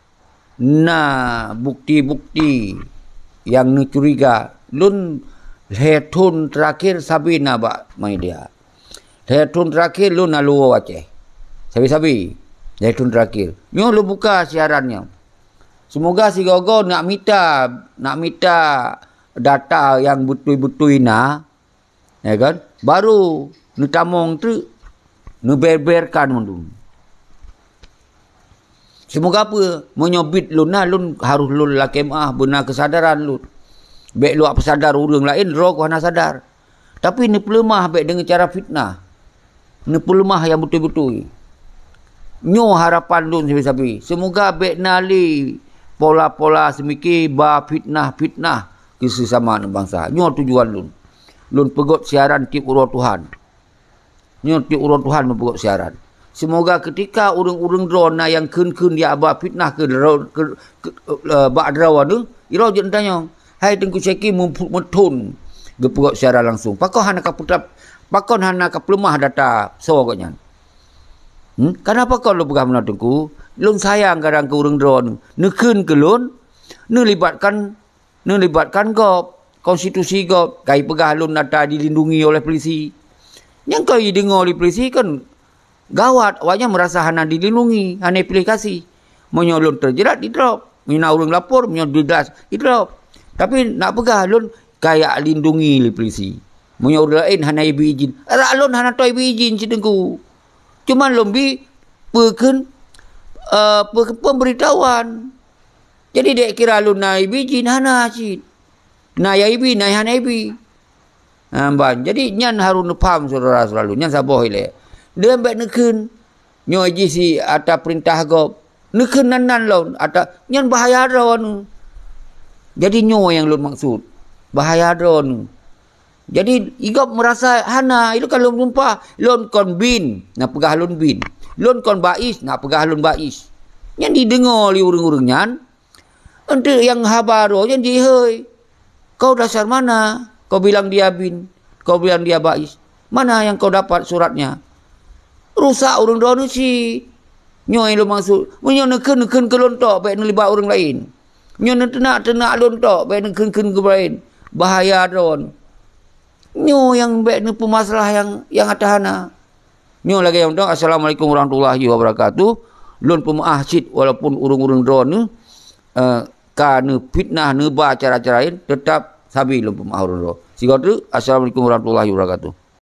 na bukti-bukti nyang neucuriga, lôn lhée thon teurakhir sabe na bak media. Lhée thon teurakhir lôn na luwoe Aceh. Sabe-sabe. Lhée thon teurakhir. Nyoe lôn buka siaran nyoe. Seumoga sigoe-goe nak mita, nak mita data nyang beutôi-beutôi na, ya kan? Baru neutamong treuk, neubeberkan mandum. Seumoga peue, meunyoe biet lôn na, lôn harôh lôn lakée meu'ah beuna keusadaran lôn. Bék lôn peusadar ureuëng laén, droe ku hana sadar. Tapi neupeuleumah bék deungon cara fitnah. Neupeuleumah nyang beutôi-beutôi. Nyoe harapan lôn sabe-sabe. Seumoga bék na lé pola-pola seumike ba fitnah-fitnah keu sesama aneuk bansa. Nyoe tujuan lôn. Lôn peugöt siaran tieb uroe Tuhan. Nyoe tieb uroe Tuhan lôn peugöt siaran. Seumoga keutika ureuëng-ureuëng droe na nyang kheun-kheun jak ba fitnah keu, keu, keu, eh, bak droeneuh, droe jeuet neutanyong, "Hai Teungku Syeki, meuphut meuthon geupeugöt siaran langsung. Pakon hana kapeutap, pakon hana kapeuleumah data soe gobnyan?" Hmm? Karena pakon lôn peugah meunan Teungku? Lôn sayang kadang keu ureuëng droeneuh. Neukheun keu lôn, neulibatkan neulibatkan gob, konstitusi gob, kai peugah lôn ata dilindungi oleh polisi. Nyang ka jideungoe lé polisi kan gawat, awaknyan meurasa hana dilindungi, hana piléh kasih. Meunyoe lôn teujrat, didrop. Meunyoe na ureuëng lapor, meunyoe didas, didrop. Tapi nak peugah lôn kajak lindungi lé polisi. Meunyoe ureuëng laén hana ibi izin, adak lôn hana toe ibi izin cit Teungku. Cuman lôn bi peukheun, eh, pe-, pemberitahuan. Jadi, dek kira lôn na ibi jih, hana cit. Na ya ibi, na ya hana ibi. Ha, ban. Jadi, nyan harôh neupaham, syedara-syedara lôn. Nyan saboh ilée. Deuh bék neukheun. Nyoe jih si ata peurintah gob. Neukheun nan-nan lôn. Ata, nyan bahaya droeneuh. Jadi, nyoe nyang lôn maksud. Bahaya droeneuh. Jadi, i gob meurasa hana, ilôn ka lôn sumpah, lôn kon bin, na peugah lôn bin. Lôn kon bais, na peugah lôn bais. Nyan jideungoe lé ureuëng-ureuëng nyan, eunteuk nyang haba droe nyan jihôi. Kau dasar mana? Kau bilang dia bin, kau bilang dia bais. Mana yang kau dapat suratnya? Rusak ureuëng droeneuh cit. Nyoe nyang lôn maksud. Meunyoe neukheun, neukheun keu lôn tok, bék neulibat ureuëng laén. Nyoe neuteunak-teunak lôn tok, bék neukheun-kheun keu laén. Bahaya droeneuh. Nyoe nyang bék neupeumasalah nyang, nyang ata hana. Nyoe lagée nyang dong, Assalamualaikum warahmatullahi wabarakatuh. Lôn peumeu'ah cit walaupun ureuëng-ureuëng droeneuh, eh, ka neufitnah, neuba cara-cara laén, teutap sabe lôn peumeu'ah ureuëng droe. Sigoe treuk, Assalamualaikum warahmatullahi wabarakatuh.